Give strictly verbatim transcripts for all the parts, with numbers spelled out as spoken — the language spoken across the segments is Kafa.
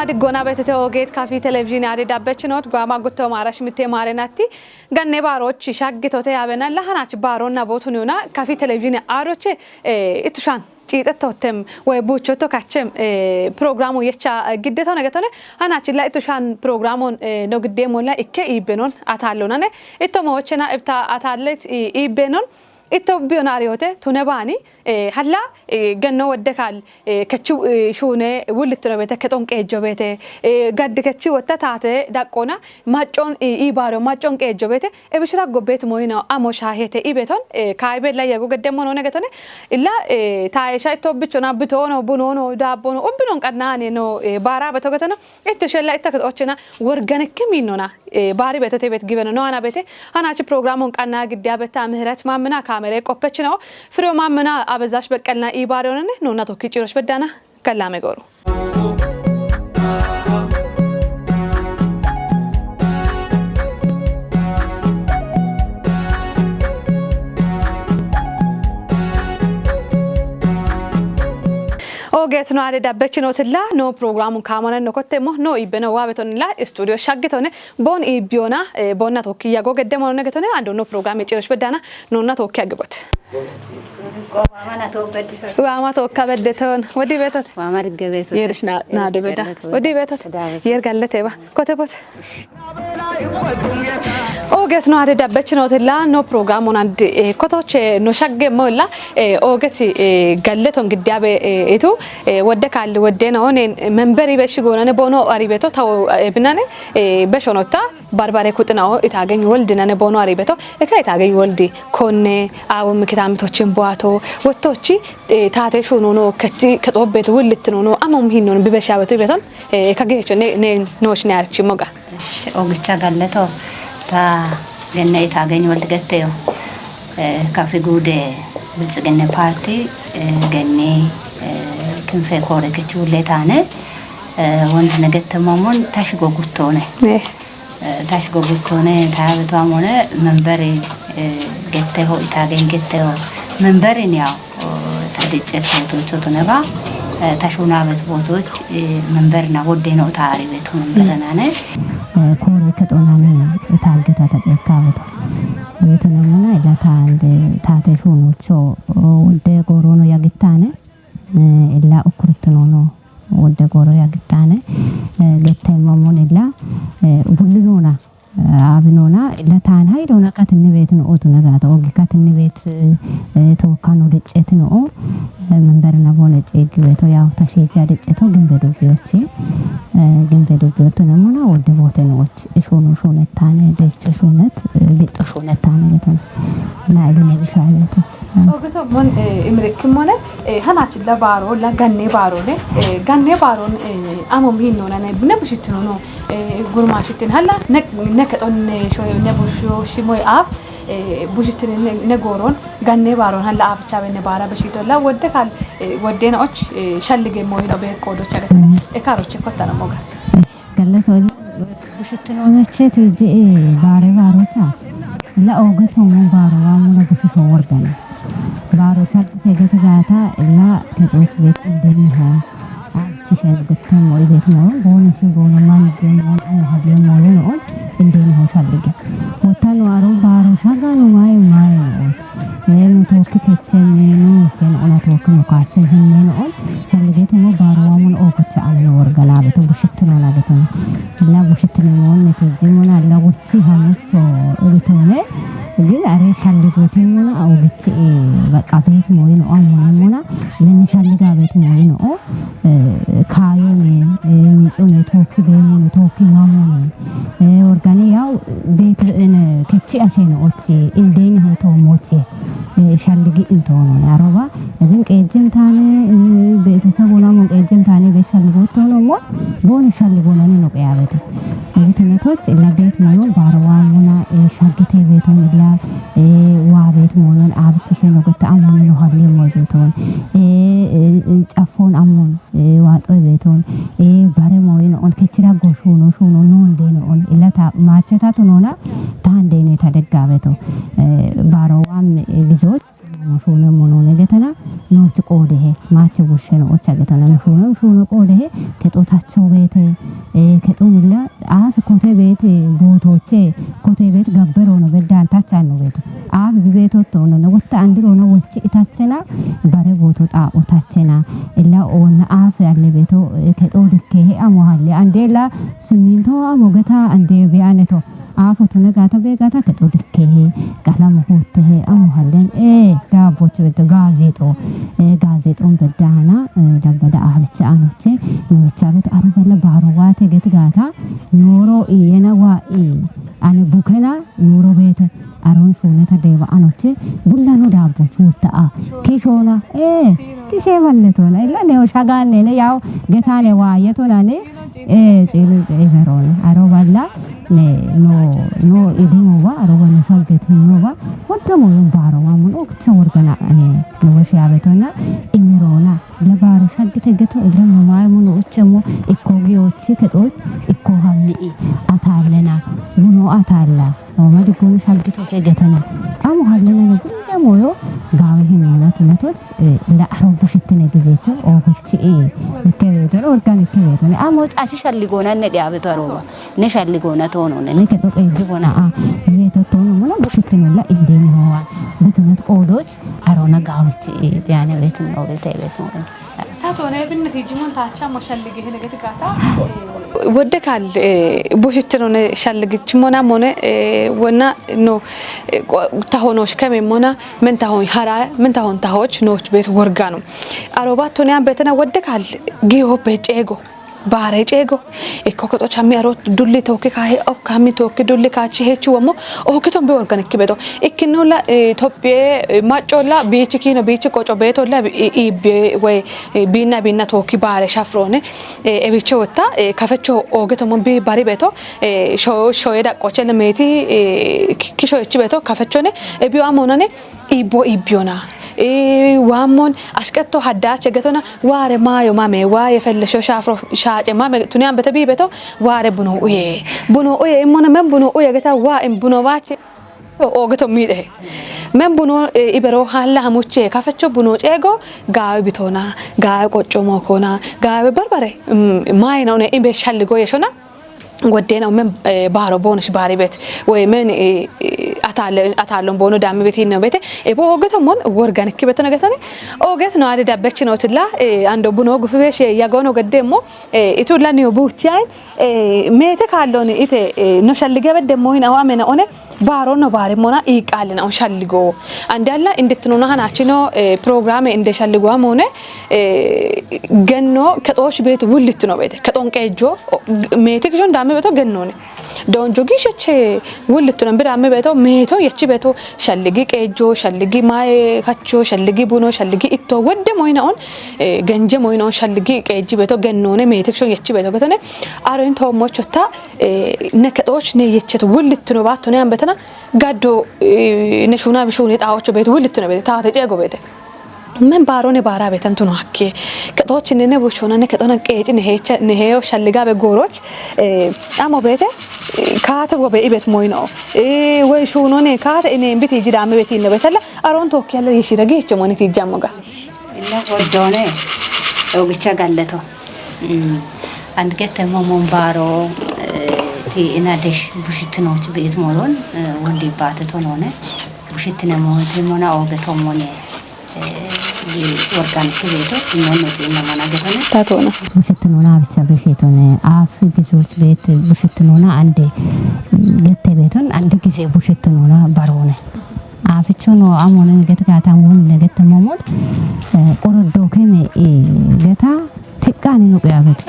Diggona betete ogeet kafi televizhiine aade dabbechinot, gwama gutto maarash mitte maarenatti, ganne baarochi shaggitote yaabena, lahanachi baaronna bootuniuna kafi televizhiine aaroche, eh, itushan ciixettotem, woy buuchotto kachem, eh, programu yecha, eh, giddeto negetone, hanachi la itushan programon, eh, no giddemolla ikke iibbenon ataallonane, itto moochena ibta ataallet, i-, iibbenon, itto biyona ariyote, tune baani, eh, halla, eh, ganno wodde kaal, eh, kechu, eh, shuune, wullittino beete, kexon qeejjo beete, eh, gaddi kechi wotta taate daqqona, maccon, eh, iibaaro, maccon qeejjo beete, e bishira gobbeet moyino, amo shaahete ibeton, eh, kaayibe la yego geddemmo no negetone, illa, eh, taayesha itto bichona, bitono, bunono, daabbono, ubbinon qannaane no, eh, baara beto geteno, itto shella itta kexochena, worganekke minnona, eh, baari beto te bet gibeno, no ana bete, hanachi programon qanna giddiya betta Mihret Mammina, kaamere qoppechino, Firew Mammina, Abezash Beqqelna iibaare onene, nonna tokki ciirosh beddana, kallame gooru. Ogeet no aade dabbechinotilla, no programun kaamanen no kottemmo, no iibbeno waabetonilla, studio shaggitone, bon iibbiyona, eh, bonna tokki yago geddemmo no negetone, ando no programe ciirosh beddana, nonna tokki agibot. Waama tokka beddeton. Wodi betot. Waama digge betot. Yersh na, na de beda. Wodi betot. Yer gallete ba. Kote bot. Ogeet no aade dabbechinotilla, no programun andi, eh, kotoche no shaggemmo illa, eh, ogeet, eh, galleton giddiyabe, eh, itu, eh, wodde kaalli wodde no onen memberi beshi goonane bono aribeto tawo, eh, binane, eh, beshonotta, Barbare Kuxinao Itaageny Woldi nane bono aribeto, eka Itaageny Woldi konne, awu mikitamitochin buato, wottochi, eh, taate shunono, kechi kexobeto, wullittinono, amom hinnon bibeshabeto ibeton, eh, eka geecho ne, ne noosh ne archi moga. Esh, ogicha galleto, ta genne Itaageny Woldi getteyo, eh, kafi guude Biltsiginne Paarti, eh, genne, eh, kinfe koore kechi wulle taane, eh, wonti ne gettemmo amon tashigo guttoone. Eh. Eh, tashi goguttoone, taabe toamone, memberi, eh, getteho, Itaageny getteho. Memberin yaw, oh, ta diccet bootocho tuneba, eh, ta shuunabet bootoch, eh, memberina wodde no taari beto memberenane. Eh, koore kexonane, Itaaggeta ta ceekkabeto. Beto namuna ila taande, taate shuunocho, oh, wodde goorono yagittaane, eh, illa ukkurtinono. Wodde gooro yagittaane, eh, getteemmo amon illa, eh, bullinoona, eh, aabinoona, illa taan haydoona katinni beetino ootuna gaata, ogi katinni beet, eh, tookkano deccetino o, eh, memberina boone ceeggi beeto, yaw, tasheejja decceto gimbe dubbiyochi, eh, gimbe dubbiyotti namuna wodde boote noochi, ishuunu shuunettaane, deecho shuunet, eh, bixxo shuunettaane getona. Na iline bishaaleeto. Ogeto mon, eh, imirikkimone, eh, hanachilla baaro, la ganne baarone, eh, ganne baaron, eh, amo mihinno na ne, ne bushittino no, eh, gurmashittin halla ne, ne kexon ne shoyo ne busho shimoy af, eh, bushittin ne, ne gooron, ganne baaron halla aficha benne baara beshito la wodde kal, eh, wodde na och, eh, shallige moyino be kodo chagatan, e karoche kottana moga. Gallatoomi. Bushittinoonnichete je'e baare baarota la oogetoommo baaro waamuna bushisho worgana. Baaro shaggite gete gaata la kexooti beet indeenniho. Aanchishen guttommo ibeetino booni shi goono manjeemmo ayo hajeemmo yinoon indeenniho shallige. Wottano aro baaro shagano mayi mayi no. Ee, nu tookki kechemmeeno, cheno ona tookki nu kaachemmeeno on. Shalligeetuno baaro waamun oogocha aneno worgalaabeto bushittinoona getona. Ila bushittinoona tejjimona ila wuchi hamucho uritoone. Gin are shalligeetuno oogichi, ee, baqa beetumo yino amunemona. Leni shalligaabeetumo yino o, ee, kaayone, ee, miicone tookki beemone, tookki mamone. Ee, worgani yaw beet, ene, kechi asheno ochi, indeeni hoto mochi. Eh, shalligi intono ne aroba. Ebin qeejjem taane, eh, beetesebun amon qeejjem taane be shalligoottono mo, booni shalligoonani no qeyaabete. Ebitinetoch illa beet moyon baaro waamuna, eh, shaggite beeton illa, eh, waa beet moyon aabichishe no gotta amon no halli mo beeton. Eh, eh, eh, caffon amon, eh, waaxoy beeton. Eh, bare moyin on kechira go shuuno, shuuno non deno on. Illa ta maacheta tunona, taan dene ta deggaabeto. Eh, baaro waam, eh, gizoch. Shuuno mono ne getena, nooch qoodehe, maache bushsheno ocha getena, shuuno, shuuno qoodehe, kexotacho beet, atte, eh, kexoonilla, aafi kote beeti bootooche, kote beeti gabberono beddaan tachanno beeto. Aafi bi beetottoonno, ne wotta andirono wochi itachena, bare booto xaa'o tachena. Illa oonna aafi alle beeto, eh, kexoo dikkehe amo halle. Andeella simminto amo geta ande biyaneto. Aafu tune gaata bee gaata kexo dikkehe, qalamo huuttehe, amo hallen, ee, daabbochi bedde gaazeexo, ee, gaazeexon beddaana, ee, dabbada aabicha aanoche, noocha beto aro balla baaro waate geti gaata, nooro iyena waa i, ane bukena, nooro beete, aron shuuneta deeba anoche, bullano daabbochi huutta a, kishoona, ee, kishe balle toona, illa neo shagaanne ne, yaw, getaane waaye toona ne, ee, xiiru xeeferoona, aro balla, ne, no, no, idimowa, aro balla salget hinowa, wadda mo yun baaro wa mun okcha worgana, ne, no, shiyabetona, imirona, la baaro shaggite geto, illa no maye mun ochemo, ikko giyochi kexo, ikko hammi, atallena, buno atalla, no, ma diggono shaggito ke getana, amo hallena no, bulla moyo, gaawe hinona tunatoch, eh, la aro bushittine gizecho, o huchi, eh, ikke beetone, organ ikke beetone, amo cashi shalli goonanne dhiyabeto aroba. Ne shalli goona toono ne, ne kexo qeeji goona a, ne beeto toono mona bushittinolla indeeni hoowa. Bitunat qoodoch arona gaawichi, eh, yaane beetin no beete beetin. Tato ne binne tijimon taacha mo shalli gehene geti gaata, eh, wodde kal, eh, bushittino ne shalli gichimona mone, eh, wonna no, eh, qo-, tahonosh keme mona, men tahon hara, men tahon tahoch nooch beet worgano. Aroba tone an betena wodde kal giho pe ceego. Baare ceego. Ikko koxo chammi aro dulli tookki kaahe, okka hammi tookki dulli kaachi heechu wammo, ookki tombe organic beto. Ikkinnolla, eh, Itophiye, eh, maccolla biichi kiino biichi qoco beetolla i-, iibbe woy, eh, biinna biinna tookki baare shafroone, eh, ebicho wotta, eh, kafecho ooge tommo bi bari beto, eh, sho-, shoye daqqoche lemeeti, eh, ki-, kisho echi beto, kafechone, ebio amonane, Iibbo iibbiyona. Ee, waammon, ashqetto haddaache getona, waare maayo mame, waa yefellesho shaafro shaace mame, tuni ambete biibeto, waare buno uye. Buno uye, immona men buno uye geta, waa in buno baache, o-, ogeto miidhe. Men buno, ee, ibero halla hamuche, kafecho buno ceego, gaawe bitona, gaawe qoccomo kona, gaawe barbare, mm, maayina une imbe shalligo yeshona, Woddeena umen, eh, baaro boonosh baari bet. Woy men, eh, eh, ataalle-, ataallon boono daammi bet hinno bete. E bo ogeto mon worgan ikki betona getoni. Oget no ade dabbech no tilla, eh, ando buno gufi besh, eh, yagono gedde mo, eh, itulla niyo buuchi ayin, eh, meete kaalloni ite, eh, no shallige bedde mo hin awa mena one, baaro no baari mona iiqaallina on shalligo. Ande alla indittinona hanachino, eh, programe inde shalligo amone, eh, genno kexoosh beet wullittino beete. Kexoon qeejjo, o, meeti gishon daame beeto gennoone. Doonjo giisheche wullittino biraame beeto, meeto yechi beeto, shalligi qeejjo, shalligi maaye kacho, shalligi buno, shalligi itto, wedde moyina on, eh, genje moyina on, shalligi qeejji beeto gennoone, meeti gishon yechi beeto getone. Aro in toommochotta, eh, ne kexoosh ne yecheto wullittino baattone ambetena, gaddo, eh, ne shuuna bishuuni xaawocho beeto wullittino beete, taate ceego beete. Men baarone baara beetan tuno hakke. Kexoochi nene bushona ne kexona qeeci ne heecha, ne heeyo shalliga be gooroch, eh, amo beete, eh, kaate wobe ibet moyino. Eh, woy shuunone kaate ine biti jidame beti no betala, aron tokki alla yeshira giicho moni tijammo ga. Illa woddoone, ogicha galleto. Mm. And gette momon baaro, eh, ti ina desh bushitinoch beet moyon, eh, wondi baate tonone. Bushittine moyte mona oge tomone, eh, di organic beeto, inonno ti ina mona getone. Tatona. Bushittinoona bicha beshitone. Afi gizoch beet bushittinoona ande gette beeton, ande gize bushittinoona baroone. Afichono amone gette gatan wonne gette momon, eh, qoroddo keme, eh, geta tiqqani nuqi abet.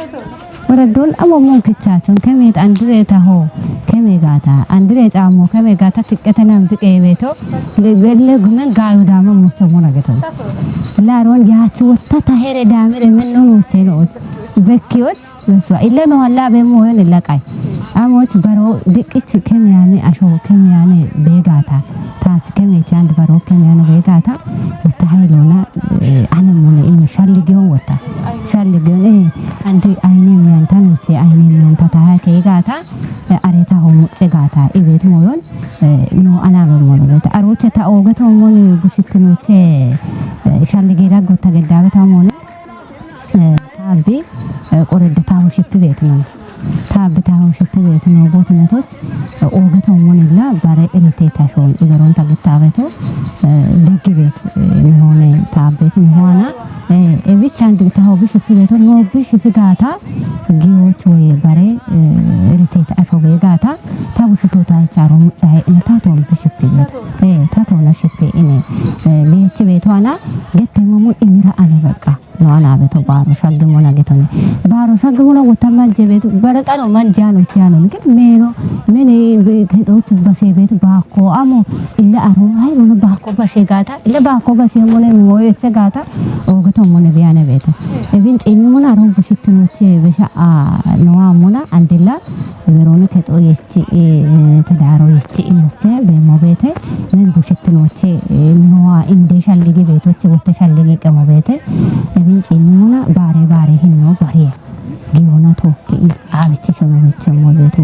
Waraddon amo mon kichachon keme andire taho keme gata, andire camo keme gata tiqqete nan biqe beeto, le-, le-, le gumen gayo dama mucho mona geto. Laron yachi wotta tahere damire men non ucheno. Bekkiyoch, meswa. Illa no halla be moyon illa qay. Amoch baro diqqich kemiyane asho kemiyane begata. Taach kemichi and baro kemiyane begata. Wotta haylona, eh, ane mone ime shalligiyon wotta. Shalligiyon, eh, andi ayne miyanta nuche ayne miyanta taha ke igata, eh, areta homo cegata. Ibet moyon, eh, no ana be mono beta. Aroche ta oge to moni bushit nuche, eh, shalligira gotta geddabe ta mone. Eh, taabbi, eh, qoredde taabo shippi beetino. Taabbi taho shippi beeti noo bootinetoch, oogito monilla bare irite tashon iberon tagittabeto, eh, jiggi beet, eh, mihone taabbeet mihoana, eh, e bichan digitaho bi shippi beeto noo bi shippi gaata, giyoch woye bare, eh, irite ta asho be gaata, ta bushusho ta icharo mucca he'ne ta toon bi shippi beeto. Eh, ta toona shippi ine, eh, beechi beeto ana, gette mamun imira ane beqqa. No ana beto baaro shaggi mona getone. Baaro shaggi mona wota majje betu. Bara qano majje ano ti ano. Ke meno, mene be-, ke do tu bashe betu bako amo. Ille aro, ay, mona bako bashe gata. Ille bako bashe mone mo eche gata. Ogeto mone biyane betu. Ebin xinni mona aro bushittu noche besha a no amona andilla. Iberooni kexo yechi, eh, tadaaro yechi inoche beemo beete, men bushittinoche, eh, noa inde shalligi beetoche wotte shalligi qemo beete, ebin ciinnimona baare baare hinno bariye. Giyoona tookki i, aabichi shono beechemmo beetu,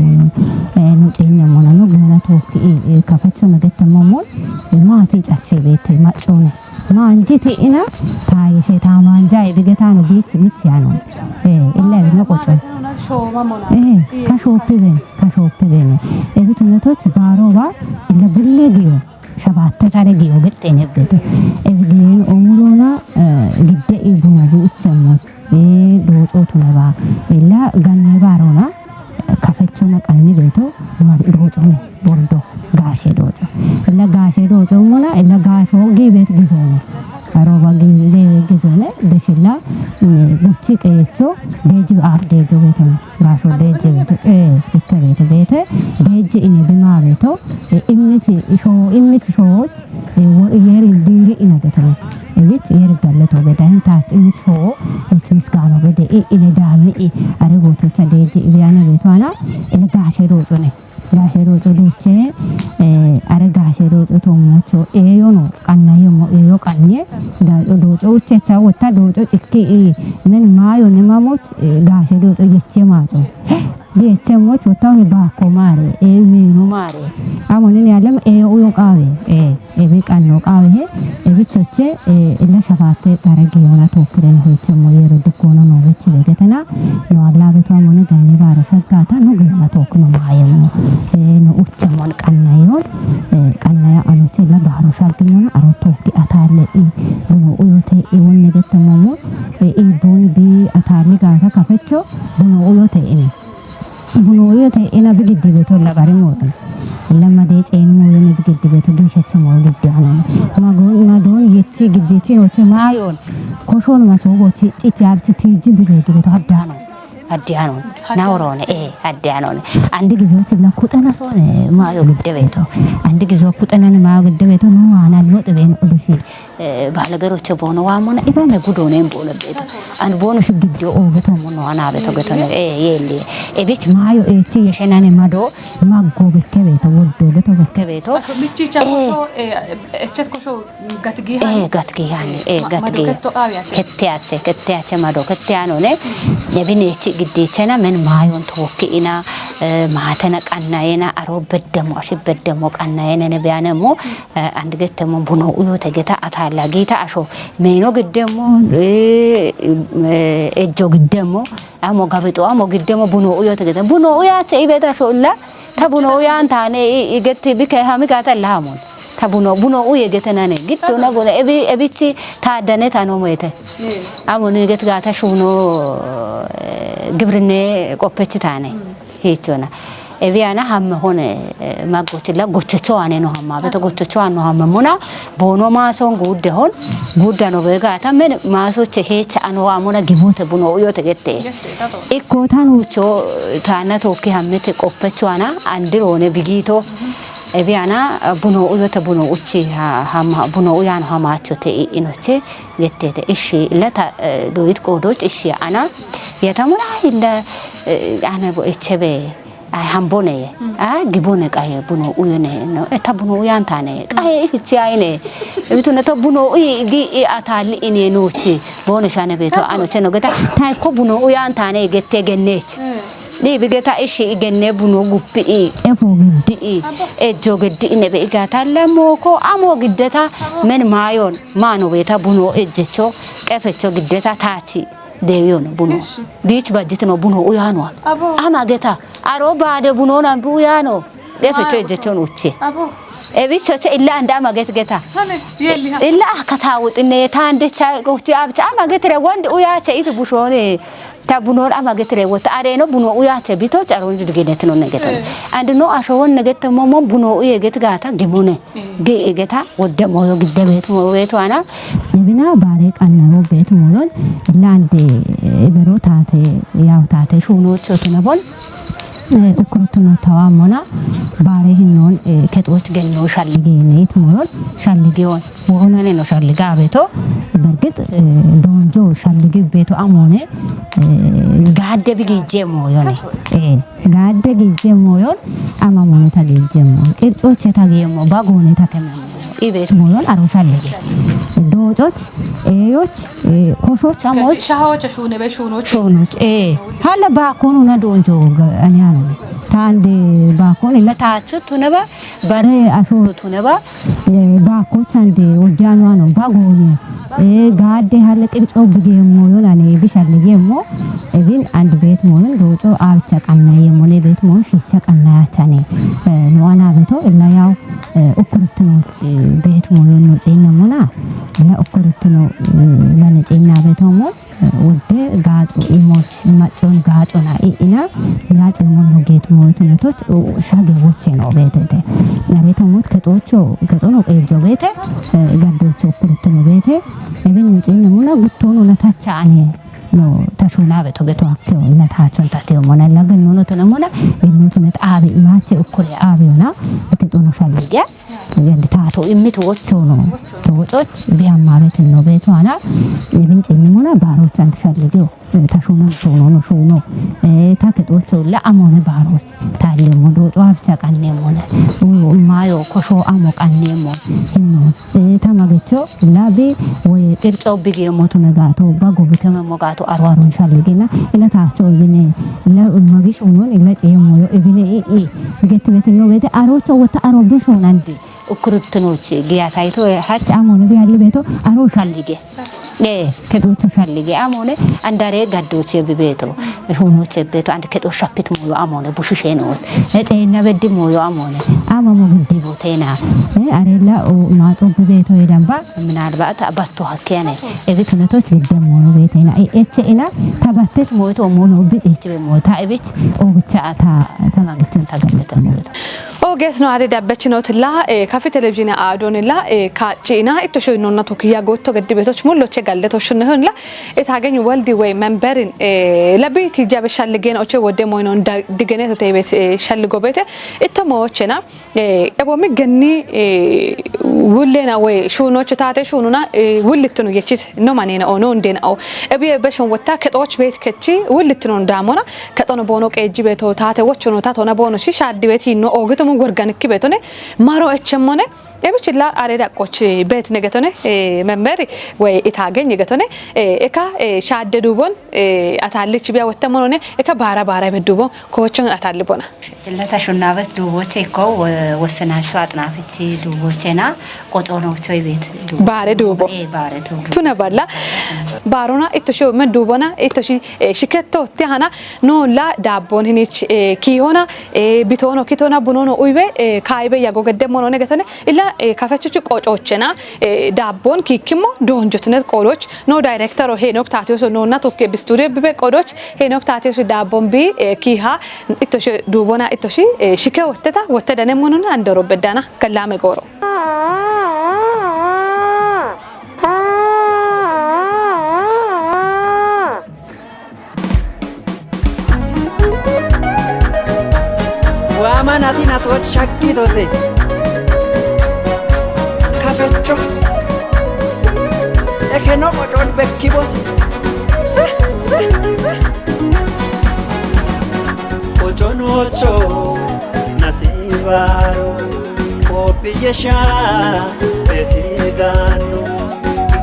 eh, no ciinnemona no giyoona tookki i, eh, kafecho no gettemmo mon, eh, maati cache beete, maccoone. Maanjiti ina taayishe taamaanjaayi bigetaano biichi michi yaano. Eh, illa ebino qoco. Eh, kashooppi bene, kashooppi bene. Ebitunetoch baaroba illa bulle giyo, shabatte sare giyo gexxene bete. Ebidiyen omulona, eh, gidde i buna bu uchemmoch. Eh, dooco tuneba. Illa ganne baarona. Kafechona qanni beeto mar-, doocone, bordo, gaashe dooco. Illa gaashe dooco mona, illa gaasho giibeet gizoone. Aroba giibe gizoone, deshilla, mm, guchi qeecho, deeji aaf deejo beetone. Gaasho deeji beeto, eh, ikke beeto beete, deeji ine bima beeto, eh, immiti shoo, immiti shooch, eh, wo-, yerin diiri ina getene. Ewich yeri galle to bedahin taat iwich ho, ich misgaano bede i ine daami i, are gootocha deeji ibiyane beeto ana, ine gaashe doocone. Gaashe dooco duuche, eh, are gaashe dooco to moocho, eeyo no, qanna yemmo, eeyo qanye, daaco dooco uchecha wotta dooco cikki i, men maayo ne mamoch, eh, gaashe dooco yeche maaco. Diechemmoch wottahu baakko maare, ee, miinu maare. Amonin yalem, ee, uyo qaawe, ee, ebi qanno qaawe he, ebichoche, ee, illa shafaate xare giyoona tookkiren hoychemmo yeero duggoona noo wechi begetena, no allaabetu amone ganne baaro shaggaata, no giyoona tookkino maayemmo, ee, no uchemmon qannayon, ee, qannaya anoche illa baaro shaggimona aro tookki ataalle i, buno uyote i wonne gettemmo mo, ee, i buni bi ataalli gaata kafecho, buno uyote ine. Buno uyote ina bigiddi beto labari moodana. Lamma de ceeni moodana bigiddi beto ginshacha moo giddi anana. Magon, madon yechi giddi chinoche maayon. Koshon maso gochi, chichi abchi tiji bigiddi beto addano. Addiano. Naurone, eh, addiano. Andi gizochi la kutana sone maayo gidde beto. Andi gizo kutana ne maayo gidde beto no ana no te ben odushi. Eh, baalageroche boono waammona, iba me gudooneen boono beeto. An boono shi giddo oogeto mono anaabeto getone, eh, yeelli. Ebich maayo eechi yeshenane mado, maggo bekke beeto, woddo geto bekke beeto. Asho michicha kosho, eh, echet kosho gatgi hani. Eh, gatgi hani, eh, gatgi. Mado ketto qaawi ache. Kette ache, kette ache mado, kette anone. Ebin eechi giddichena men maayon tookki ina, eh, maatena qannayena, aro beddemo, ashi beddemo qannayena ne beyanemo. Eh, andi gettemo buno uyote geta ataalla giita asho meeno giddemmo, eh, eh, ejjo giddemmo, amo gabixo amo giddemmo buno uyote geta. Buno uyache ibeta asho illa, ta buno uyan taane i, i getti bike hami gata illa hamon. Ta buno, buno uye gete nane. Giddo na buno, ebi, ebichi taaddane tano moyete. Amo ni get gata shuno, eh, gibrinne qoppechi taane. Hiichona. Ebiyana hamme hone, eh, maggochilla gochocho ane no hamma. Beto gochocho ano hamme muna. Bono maason guudde hon. Guudda no begaata men maasoche heecha ano amuna gibote buno uyote gette. Ikko tanucho taana tokki hammete qoppecho ana andirone bigito. Ebiyana, eh, buno uyote buno uchi ha-, hamma, buno uyano hamachote i-, inoche. Gettete. Ishi, illa ta, eh, doyit qoodoch ishi ana. Yatamuna illa, eh, ana bo echebe. Ay, hambone ye. A, gibone qaye buno uyene no. E, ta buno uyan tane. Qaye ifichi ayne. Bitune to buno uyi gi i atali ine nochi. Bone shane beto ano cheno geta. Ta ko buno uyan tane gette gennech. Di bigeta ishi igenne buno guppi i. Efo giddi i. Ejjo giddi ine be igata lemo ko amo giddeta men mayon. Mano beeta buno ejjecho, qefecho giddeta taachi. Deewiyono buno. Ishi. Biich bajjitino buno uyaanoha. Abo. Ama geta. Aro baade bunoona bi uyaano. Defe Maa ce buno. Jechono uche. Abo. Ebicho che illa anda ama get geta. Hane, yelli ha. Illa akata wuxinne tande cha gochi abcha ama getire wondi uyache iti bushone. Ta bunon ama getire wota areno buno uyache bito charon judigenetino negeto. Eh. And no asho won negeto momo buno uye get gata gimone. Eh. Ge egeta wodde moyo gidde betu moyo betu ana. Ebina bare qannaro betu moyon illa ande ebero tate yaw tate shuno chotuna bon. Ukkuruttuno tawa mona bare hinnon kexoch genno shallige neyit moyon shalligeyon. Wo'onaneno shalliga beto bergit donjo shallige beto amone gaadde bigije moyone. Gaadde gije moyon ama mone ta gije moyon qircoche ta giyemo bagone ta kememo ibet moyon aro shallige. Dococh eyoch Eh, kosoch amoch. Shahocha shune be shunoch. Shunoch. Eh, hala bakon una donjo ga- ani ano. Tande bakon illa tachu tunaba bare asho tunaba. Eh, bakoch ande odiano ano bagoni. Eh, gaadde hala qirco bigemo yolane bishalle gemo. Ebin and bet moyon doco abcha qanna yemo ne bet moyon shicha qanna yachane. Eh, no ana beto illa yaw Ukkuruttuno beetu moyonno ceenna mona la ukkuruttuno lane ceenna beetu mo wodde gaaxo imoch maccon gaaxona i'ina gaaxo monno geetu moytu netoch shage woche no beetete. Nabeetu mot kexocho kexono qeejo beete gaddocho ukkuruttuno beete ebinno ceenna mona guttono natacha ane no tashuna beetu beetu hakke ina tachon tateo mona la gennono tone mona gennotu net aabi mache ukkure aabi ona kexono shallige. Yandi taato immitu wochono. Towococh biyammabetinno beetu ana. Ebin ceenni mona baaroch andi shalligeyo. Tashuna shuno no shuno. Ta kexocho la amone baaroch. Talle mo doco abcha qanne mona. Mayo kosho amo qanne mo. Hinno. Tama gecho la bi woye qirco bige motu negato bago biteme mogato aro aro shalligena. Ila taacho ibine la magi shunon ila cee moyo ibine i i. Bigetti betinno beete arocho wota aro bishonandi. Ukkuruttinochi giya tayto hach amone biyalli beeto aro shallige. Eh, keducho shallige amone andare gaddoche bibeeto. Hunoche beeto and kedo shapit moyo amone bushishe no. Eh, ceenna beddi moyo amone. Ama mo giddi botena. Eh, arella o maaxo bibeeto yedamba minalbat abatto hakkene. Ebi tunatoch gidde moyo beetena. Eh, eche ina tabattech moyo to mono bi eche be moyo ta ebich o bicha ta ta magichin ta gallete moyo. Ogeetno aade dabbechinotilla kafi televizhiine aadoonilla kaacciina itto shoyinnonna tokkiyya gootto geddi beetoch mulloche galle toshshunnehonilla itaageny woldi woy memberin labbi tiijjabe shalligeena oche wodde moynon digeneetote beet shalligo beete itto moochena ebomi genni wulleena woy shuunocho taate shuununa wullittino yechit no maneena oo no undeena oo ebi ebbe shon wotta kexooch beet kechi wullittino daamona kexono boono qeejji beeto taate wochono tatona boono shi shaaddi beet hinno oogitomu gorganikki beetone maro echemmone ebichilla are daqqoch beet negetone memberi woy itaageny getone eka shaadde duubon ataallich biya wottemmonone eka baara baara ebe duubon koochon ataalli bona Illata shunnabet duuboche ikko wo- wossenacho axnaafichi duubochena qoxoonocho ibeet duubo. Baare duubo. Eh, baare duubo. Tuna balla baarona ittoshi me duubona ittoshi eh, shiketto tihana noolla daabbon hinich eh, kiihona eh, bitoono kitona bunono uybe eh, kaayibe yago gedde monone getone illa eh, kafechuchu qoxoochena eh, daabbon kiikkimmo doonjotinet qooloch no daayirektero Heenok Taatiyooso noonna tokke bistuudiyo bibe qodoch Heenok Taatiyooso daabbon bi eh, kiiha Ittoshi duubona ittoshi shike wotteta wotte dane mununa andoro beddana gallaame gooro. Waama nati natoot shaggidote kafecho ekeno qocon bekkibote se se se Ochonocho natibaaro koppiyesha betegaano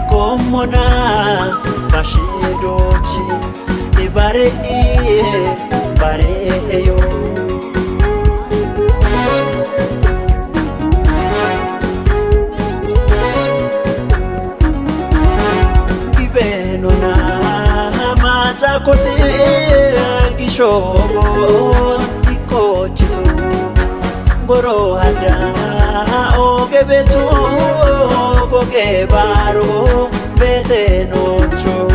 kommona bashidochi ibare iye bare eyo Gibeno na Hada oge betu goge baro bete nocho.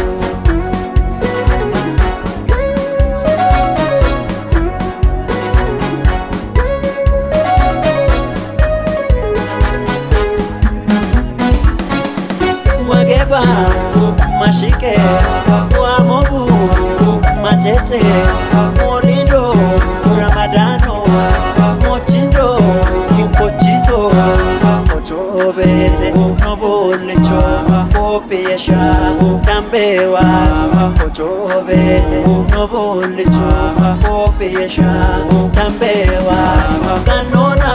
Wageba mashike wamobu matete morido ramadano mochindo kochito. Ochobete no bolicho kopiyesha dambewa. Ochobete no bolicho kopiyesha dambewa. Kanona.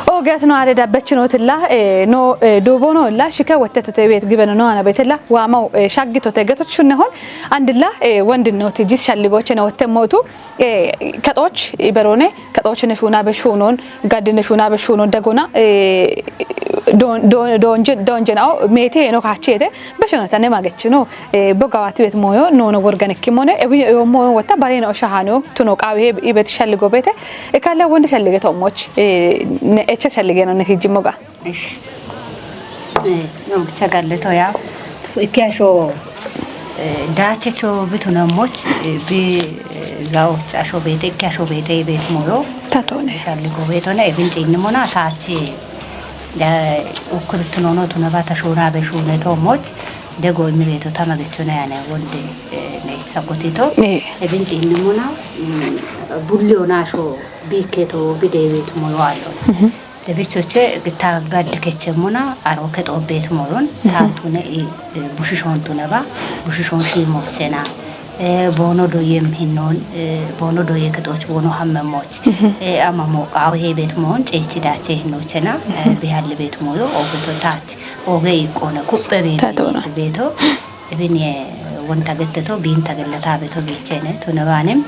Ogeet no aade dabbechinotilla, eh, no, eh, duubo no illa, shike wette tete beet gibeno no ana betilla, waamau, eh, shaggitote getochunne hon, andilla, eh, wondinno tijis shalligochene wotte mootu, eh, kexooch iberone, kexoochine shuunabe shuunon, gaddine shuunabe shuunon dagona, eh, don-, don-, donje-, donjenao, meete no kaachete, beshono tane magechino, eh, bogawaati bet moyo, nono gorgan ekkimone, ebi yo moyo wotta, bareno shahano, tuno qaawi he ibet shalligo bete, e kalle wonde shallige toommoch, eh, ne echa shallige no ne hijjimoga. Ish. Eh, no, bicha galle to ya. Ikkiyasho, eh, daache cho bitu na moch, eh, bi, eh, gao asho bete, ikkiyasho bete ibet moyo. Tatone. Shalligo betone, ebin cinni mona, taachi, da, ukkurutunono tunaba ta shuunabe shuune toommoch, dego imibeeto tama gechona yane wonde, eh, ne sagotito. Eh. Ebin ciinnimona, mm, bulliyo naasho biikkeeto bideeweetumo yoallo. Mhm. Debichoche gita gaddi kechemmona aro kexoobbeetumo yon. Mhm. Taatune i, eh, bushishontuneba, bushishon shiimochena. Eh, boono doyem hinnon, eh, boono doye kexooch boono hammemmoch. Mhm. Eh, amamo qaawo heebeetumo yon ceechi daache hinnochena, eh, bihalli beetumo yo, oogeto taach. Oge iqqone ku'be beeto. Tatona. Beeto. Ebin ye wonta getteto biinta gelleta beeto biichene. Tunebaanem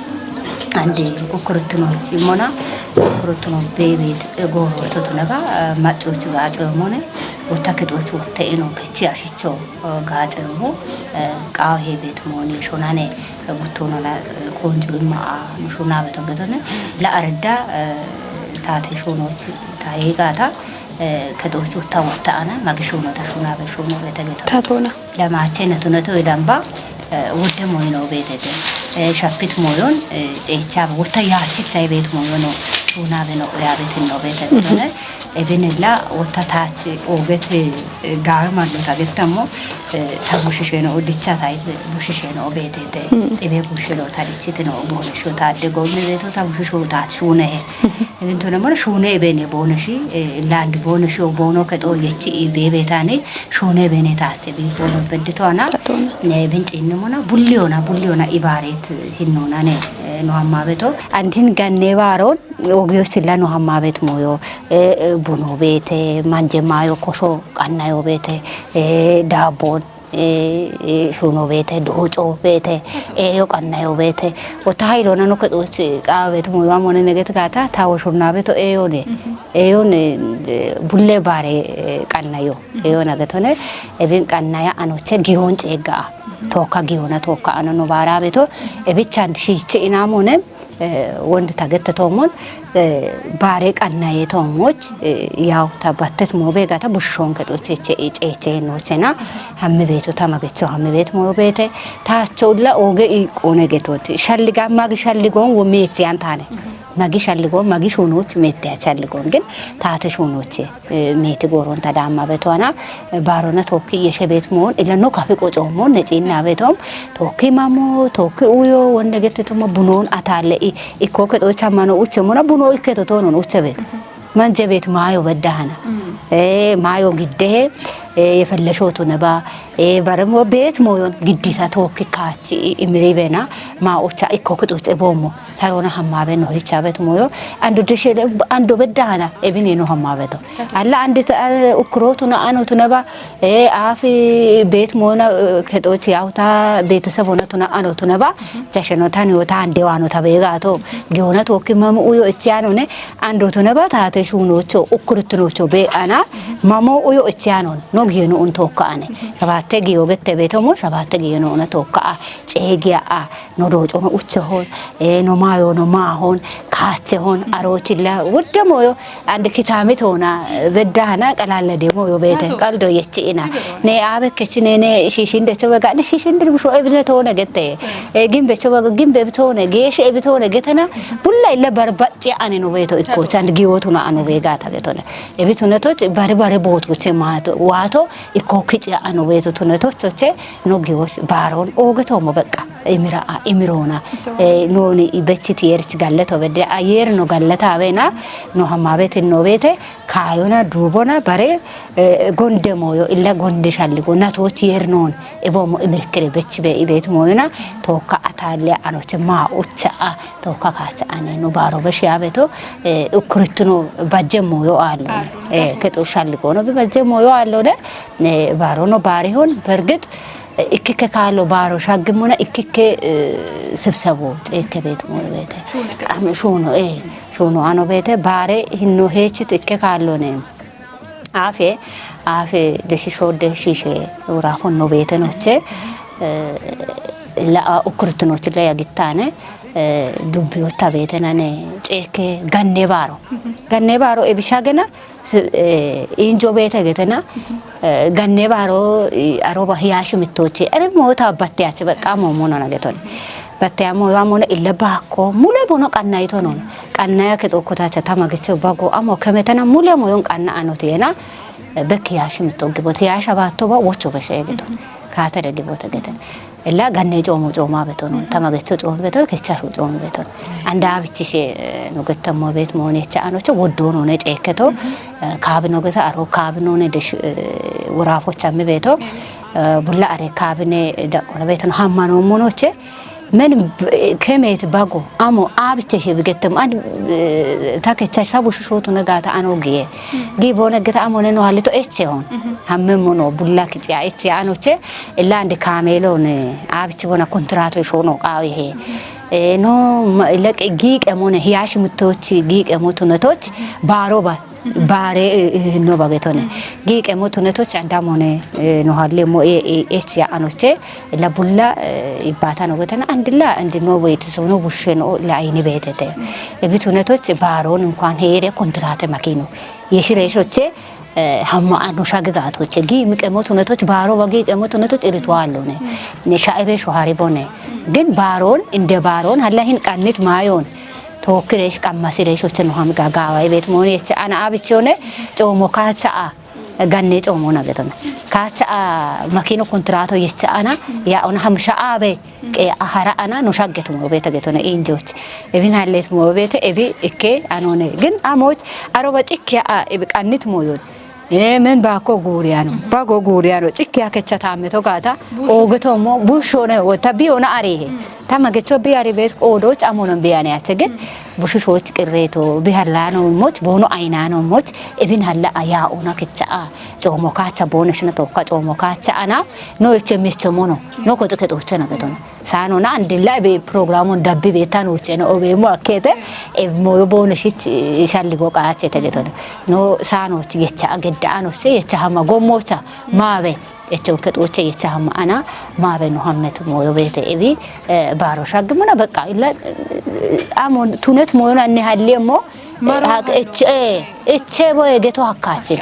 andi ukkuruttinochi mona, ukkuruttuno beebeet goorocho tuneba, eh, maccochi gaaco mone, wotta kexooch wotte ino kechi ashicho, eh, gaaco mo, eh, qaawo heebeet moni shonane, eh, guttono la, eh, konju imma a, shona beeto getone, la aredda, eh, taate shonochi, taye gaata, eh, kexooch wotta wotta ana, magi shonota shonabe shono beete geto. Tatona. Lamaachennetune toye damba, eh, wodde moyino beetete. Eh, shappit moyon, eh, ceechabe, wotta yaachichay beet moyono, tuunabe no, yaabet no beete. Mhm. Tune, ebinella wotta taach oogete, eh, gaawe mallota gettammo, eh, ta bushisheno, dicha tayit bushisheno beetete. Mm. Ebe bushelo ta dichitino boonesho taadde gomme beeto ta bushisho taach shuunehe. Mhm. Ebintune mono shuune ebene booneshi, eh, laandi boonesho boono kexo yechi i beebetani, shuune bene taache bi boono beddito ana. Tatona. Ne bin ciinnimona, bulliyona, bulliyona ibaareet hinnona ne, eh, no hammabeto. Antin ganne baaron, ogiyochilla no hammabet moyo, eh, eh, buno beete, manje maayo kosho qannayo beete, eh, daabbon, eh, eh, shuno beete, dooco beete, eyo qannayo beete. Wotta hayilona no kexooch qaawo beetumo yo amone neget gaata, tawo shunnabeto eyone. Mhm. Eyone, eh, bulle baare, eh, qannayo. Eyona getone, ebin qannaya anoche giyon ceegga. Tookka giyona tookka ano no baara beeto, ebichan shiichi inamone, eh, wonde ta gette toomon, eh, baare qannaye toomoch, eh, yaw ta battet mo beegata bushishon kexooch eche, ceeche nochena, hammi beeto tama gecho hammi beet mo beete, taacholla ooge iqqone getoti. Shalliga magi shalligon wo meechiyan taane. Magi shalligo, magi shuunoch meetteya shalligon gin taate shuunoche, eh, meeti gooronta daamma beto ana, eh, baarona tookki yeshe beet moon, illa no kafi qocoommo, ne ciinna betom, tookki mamo, tookki uyo, wonde gette tommo bunon atalle i, ikko kexooch ammano uche mona buno ikketo toonon uche beet. Manje beet maayo beddahana. Mm. Eh, maayo giddehe, eh, yefelleshotuneba, eh, baremo beet moyon giddisa tookki kaachi i, imiri bena, ma ocha ikko kexooch eboommo. Tarona hammabe no hicha beet moyo. Ando deshele, ando beddahana, ebine no hammabeto. Alla andi ta, eh, ukkurotu na ano tuneba, eh, afi beet mona, eh, kexooch yawta beetesebona tuna ano tuneba. Chasheno tani wota ande wano ta beegato. Giyona tookki mamu uyo echiyanone, ando tuneba taate shuunocho, ukkuruttinocho be ana, mamo uyo echiyanon, no giyeno un tookka ane. Shabatte giyo gette beetomo, shabatte giyeno una tookka a, ceegiya a, no doocono ucheho, eh, no maayo no maahon, Ache hon arochilla wudde moyo and kitami tona bedda hana qalalla de moyo bete qaldo yechi ina ne abe kechi ne ne shishin de chobe ga ne shishin de busho ebile tone gete e gimbe chobe gimbe tone gesh ebi tone getena bulla illa barbacci ane no beto ikko chand giwotu na ano be gata getona ebi tuneto bari bari botu che mato wato ikko kici ano beto tuneto choche no giwosh baron ogeto mo beqa imira imirona noni bechiti yerch galleto bedde ayer no gallata abena no hamabet no bete kayona dubona bare gonde moyo illa gonde shalligo natoch yer non ebomo imirkere bech be ibet moyona tokka atalle anoche ma ucha tokka kacha ane no baro besh yabeto ukuritno bajje moyo allo ke to shalligo no bajje moyo allo de baro no bari hon bergit ikkike kaalo baaro shaggimuna ikkike sibsabo xeekke beetu moyo beete ame shuuno ee shuuno ano beete baare hinno heechit ikke kaallone aafe aafe desi soodde shiishe uraafonno beete noche la'a ukkurtinochi leya gittaane dubbiyotta beete nane xeekke ganne baaro ganne baaro ebishagena injo beete getena ganne baaro aroba hiyashi mittoche ere moota batte ache beqa mo mona na geton batte amo ya mona illa bakko mule bono qanna ito non qanna ya ke tokko tacha tama gecho bago amo kemetena mule mo yon qanna anoti ena bekki yashi mitto gibote yasha batto ba wocho beshe geton kaatere gibote geten illa ganne coomo cooma beton tama gecho coomo beton kecharu coomo beton anda bichishe no gettammo bet moone cha ano cho woddo no ne ceekketo kaabino gesa aro kaabino ne desh worafo chamme beto bulla are kaabine da ona beton hammano monoche men kemet bago amo abiche she bigettem ad ta kecha sabu shushotuna gata ano giye gi bone geta amo ne no halito eche on hamme mono bulla kiya eche anoche illa ande kaamelo ne abichi bona kontrato shono qawi he e no leqe giiqe mone hiyashi mittochi giiqe motunetoch baaro ba baare no bagetone giiqe motunetoch andamone no halle mo e echi anoche la bulla ibbata no getana andilla andi no boyete so no bushe no la ayni betete e bitunetoch baaron inkuan heere kontrate makino yeshire shoche hamma ano shagigatoche gi miqemotunetoch baaro ba giiqemotunetoch iritwallone ne sha'ebe shohari bone ግን baaron እንደ baaron halla hin qannit maayon tookkiresh qammasiresh oche no ham gagawa ibet mooni eche ana abichone coomo kaacha a ganne coomo na getona kaacha a makino kontrato yecha ana ya ona hamsha abe qe ahara ana no shagget mo bete getona injoch ebin hallet mo bete ebi ikke anone ግን amoch aroba cikkiya a ebi qannit moyon Ee men baakko guuriyano bago guuriyano cikkiya kecha taameto gaata oogetommo bushshone wota biyona arihe tama gecho biyari beet qoodoch amonon biyane ache gen bushushoch qirreto bihallano moch boono aynano moch ebin halla aya ona kecha a coomo kaacha boone shina tokka coomo kaacha ana no eche mecho mono no koxo kexochena geton Saanona andilla ebe programun dabbi beetan ucheno obemo akkete e moyo bono shich shalligo qaachete getone no saanoch yecha gedda anoche yecha hama gommocha maabe echonke xuche yecha hama ana maabe no hammet moyo beete ebi baaro shaggimuna beqa illa amon tunet moyona ne halliemo Eche boye geto hakkachi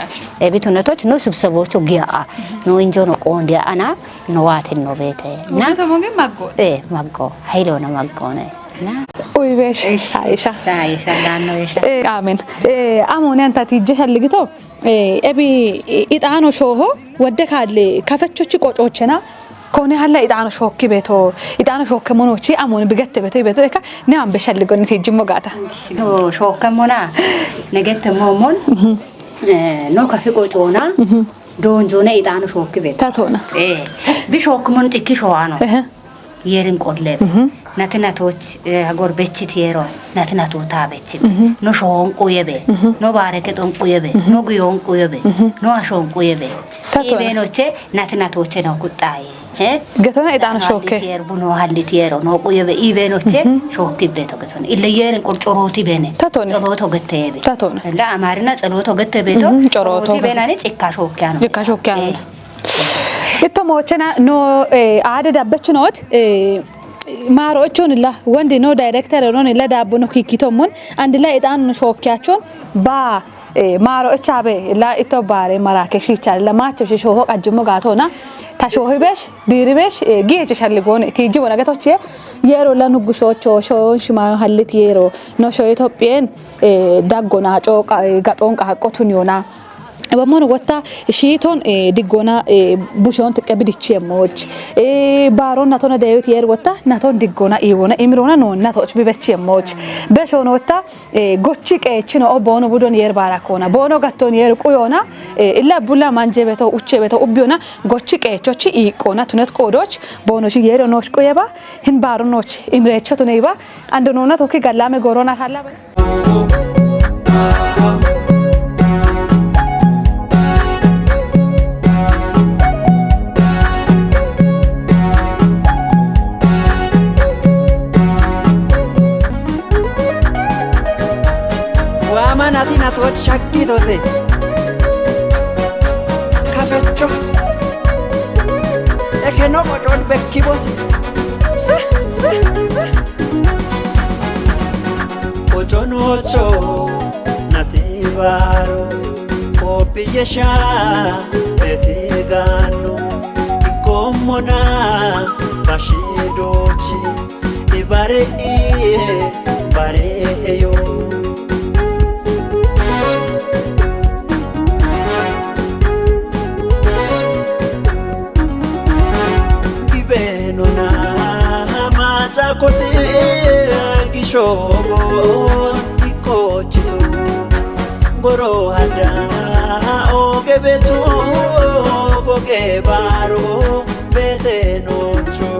ebitu netoch no sibsebochu giya'a no injo no qoondiya ana no waatin no beete na Ugutomo gi maggo. Eh maggo haylona maggo ne na Uy besh Aisha. Saisha danno isha Eh amen. Eh amone anta tijje shalligito. Eh ebi ixaano shooho wadde kaalle kafechochi qocochena Kone halla ixaano shookki beeto ixaano shookke monochi amon bigette beeto beeto eka ne ambe shalli gonni tijjimmo gaata. No shookke mona negette momon no kafi qocoona doonjoone ixaano shookki beeto. Tatona. Eh bi shookki mon xikki showaano. Yerin qolle. Nati natoch gorbechit yero nati nato taabechit no shoon quyebe no baareke xon quyebe no guyoon quyebe no ashoon quyebe. Tatona. Ibenoche nati natoche no kuxxaye. Getona ixaano shookke. Tiyer buno halli tiyero no quyebe ibenoche shookki beto getona ille yerin qol corooti bene. Tatona. Coroto getebe. Tatona. Illa amarina coroto getebe to Mhm, coroto. Corooti benani cikka shookke ano. Cikka shookke ano. Eh. Itto moochena no eh, aade dabbechinoot eh, Maaro echon la, wandi no director non la dabbo no kikito mun, and la itan no shokyaachon ba, eh, maaro echabe la ito bare marake shicha la macho shi shoho qajjumo gatona, ta shohi besh, diri besh, eh, giye shalli gone, tiji wona gatoche, yero la nugusocho, shon shima hallit yero, no sho Itophiyen, eh, daggona, coqa, eh, gaxon qaqqotun yona. Bammono wotta shiiton, eh, diggona, eh, bushon teqqe bidichi yemmoch. Eh, baaron natona Daawit yer wotta naton diggona iwona imirona non natoch bibechi yemmoch. Beshon wotta, eh, gochi qeechino o boono budon yer barakona. Boono gatton yer quyona, eh, illa bulla manje beto, uche beto, ubbiyona, gochi qeechochi iqona, tunet qodoch, boono shi yero noch quyeba, hin baaron noch, imrecho tuneba, ando nona toki gallame gorona kalla. Waama nati natoch shaggidote. Kafecho. Ekeno qochon bekkibote. Sa, sa, sa. Qochonocho nati baro. Kopiyesha bete gano. Ikomona bashidochi. Ibare iye bare eyo. Gibeno na macha kote gishogo ikochitu. Boro hada oge betu boge baro bete nocho.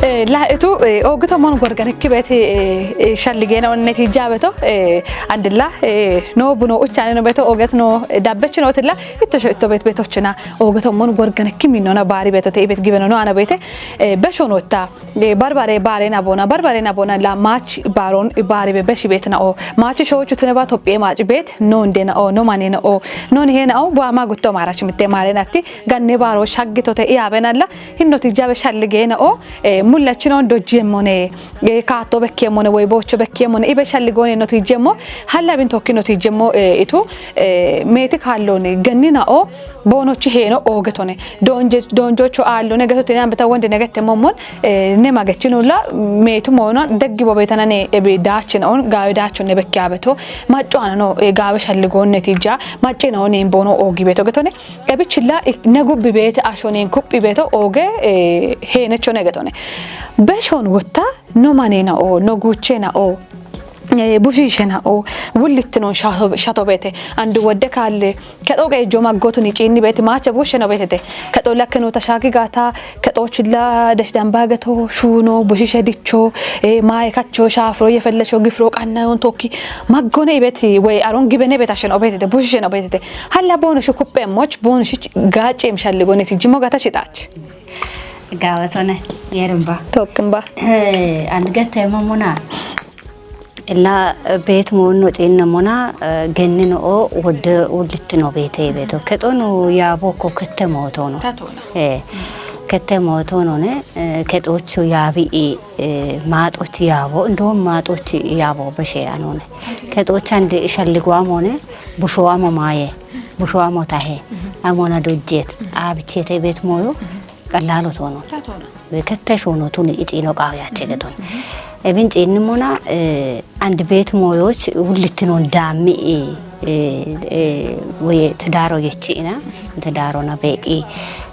Eh, la itu, eh, ogito mon gorgan hikki beti, eh, eh, shalligena on netiija beto, eh, andilla, eh, no buno uchane no beto, oget no, eh, dabbech no tilla, itto sho itto bet betochina, ogito mon gorgan hikki minona bari beto te ibet gibeno no ana bete, eh, besho no ta, eh, barbare bare na bona, barbare na bona la mach baron bari be beshi bet na o, mach sho chutne ba topie mach bet, non de na o, no mane na o, non he na o, bo ama gutto mara chimte mare natti, ganne baro shaggitote iyabenalla, hin notijjabe shalligeena o, eh, mullachinon dojjemmone, eh, kaatto bekkeemmone, woy boocho bekkeemmone, ibe shalligoone notijjemmo, hallabin tokki notijjemmo, eh, itu, eh, meeti kaallooni gannina o, boonochi heeno oogetone, doonje-, doonjocho aallone getotine ambeta wonde negettemmommon, eh, ne magechinulla, meetu moona deggi bobetanane ebi daachin on, gaawe daachonne bekkeyaabeto, macco anano, eh, gaawe shalligoonnetijja, maccina onin boono oogibeto getone, Ebichilla ik-, ne gubbi beete ashonen kuphi beeto oge, eh, heenecho negetone. Beshon wotta no manena o, no guchena o, eh, bushishena o, wullittinon shato, shato beete. Andu wodde kaalle, kexo qeejjo maggotuni ciinni beete, maacha busheno beetete. Kexo lakke no tashagi gata, kexochilla desh damba geto, shuno, bushishe dicho, eh, maaye kacho, shafro, yefellesho, gifro, qannayon tokki, maggone ibeti, wey aron gibene betashen obetete, bushisheno beetete. Halla boono shu kuppe moch, boono shi gaacem shalli goneti jimo gata shitaach. Gaawatone, yerimba. Tokkimba. Eh, and gette mamona. Illa, eh, beet moonno ciinne mona, eh, gennino o wodde ullittino beete beeto. Kexonu yaabo ko kette mootono. Tatona. Eh, kette mootono ne, eh, kexochu yaabi i, eh, maaxochi yaabo, ndo maaxochi yaabo beshe anone. Kexochande shalligo amone, busho amo maaye, busho amo tahe, amona dojjet, abichete beet moyo, qallalo tono. Tatona. Kette shono tuni iciino qaawe yache geton. Ebin ciinni mona, eh, and beet moyoch wullittinon daammi, eh, eh, eh, woye tidaaro yechiina, tidaarona beeqi,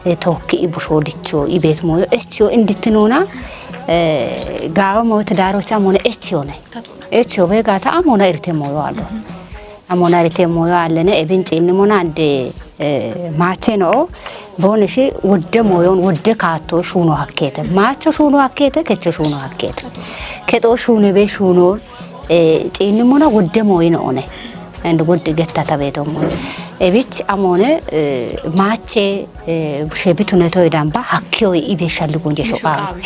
eh, tokki i busho dicho, i beet moyo echo indittinona, eh, gaawo moyo tidaarocha amona echione. Tatona. Echo be gata amona irte moyo allo. Amona rite moyo allene ebin ciinni mona ande, eh, maache no, bonishi wodde moyon, wodde kaatto shuno hakkete. Maacho shuno hakkete, kecho shuno hakkete. Kexo shune be shuno, eh, ciinni mona wodde moyino one. And wodde getta tabeto mo. Ebich amone, eh, maache, eh, bushe bitune toy damba, hakkiyo ibe shalli gonje shoqawe.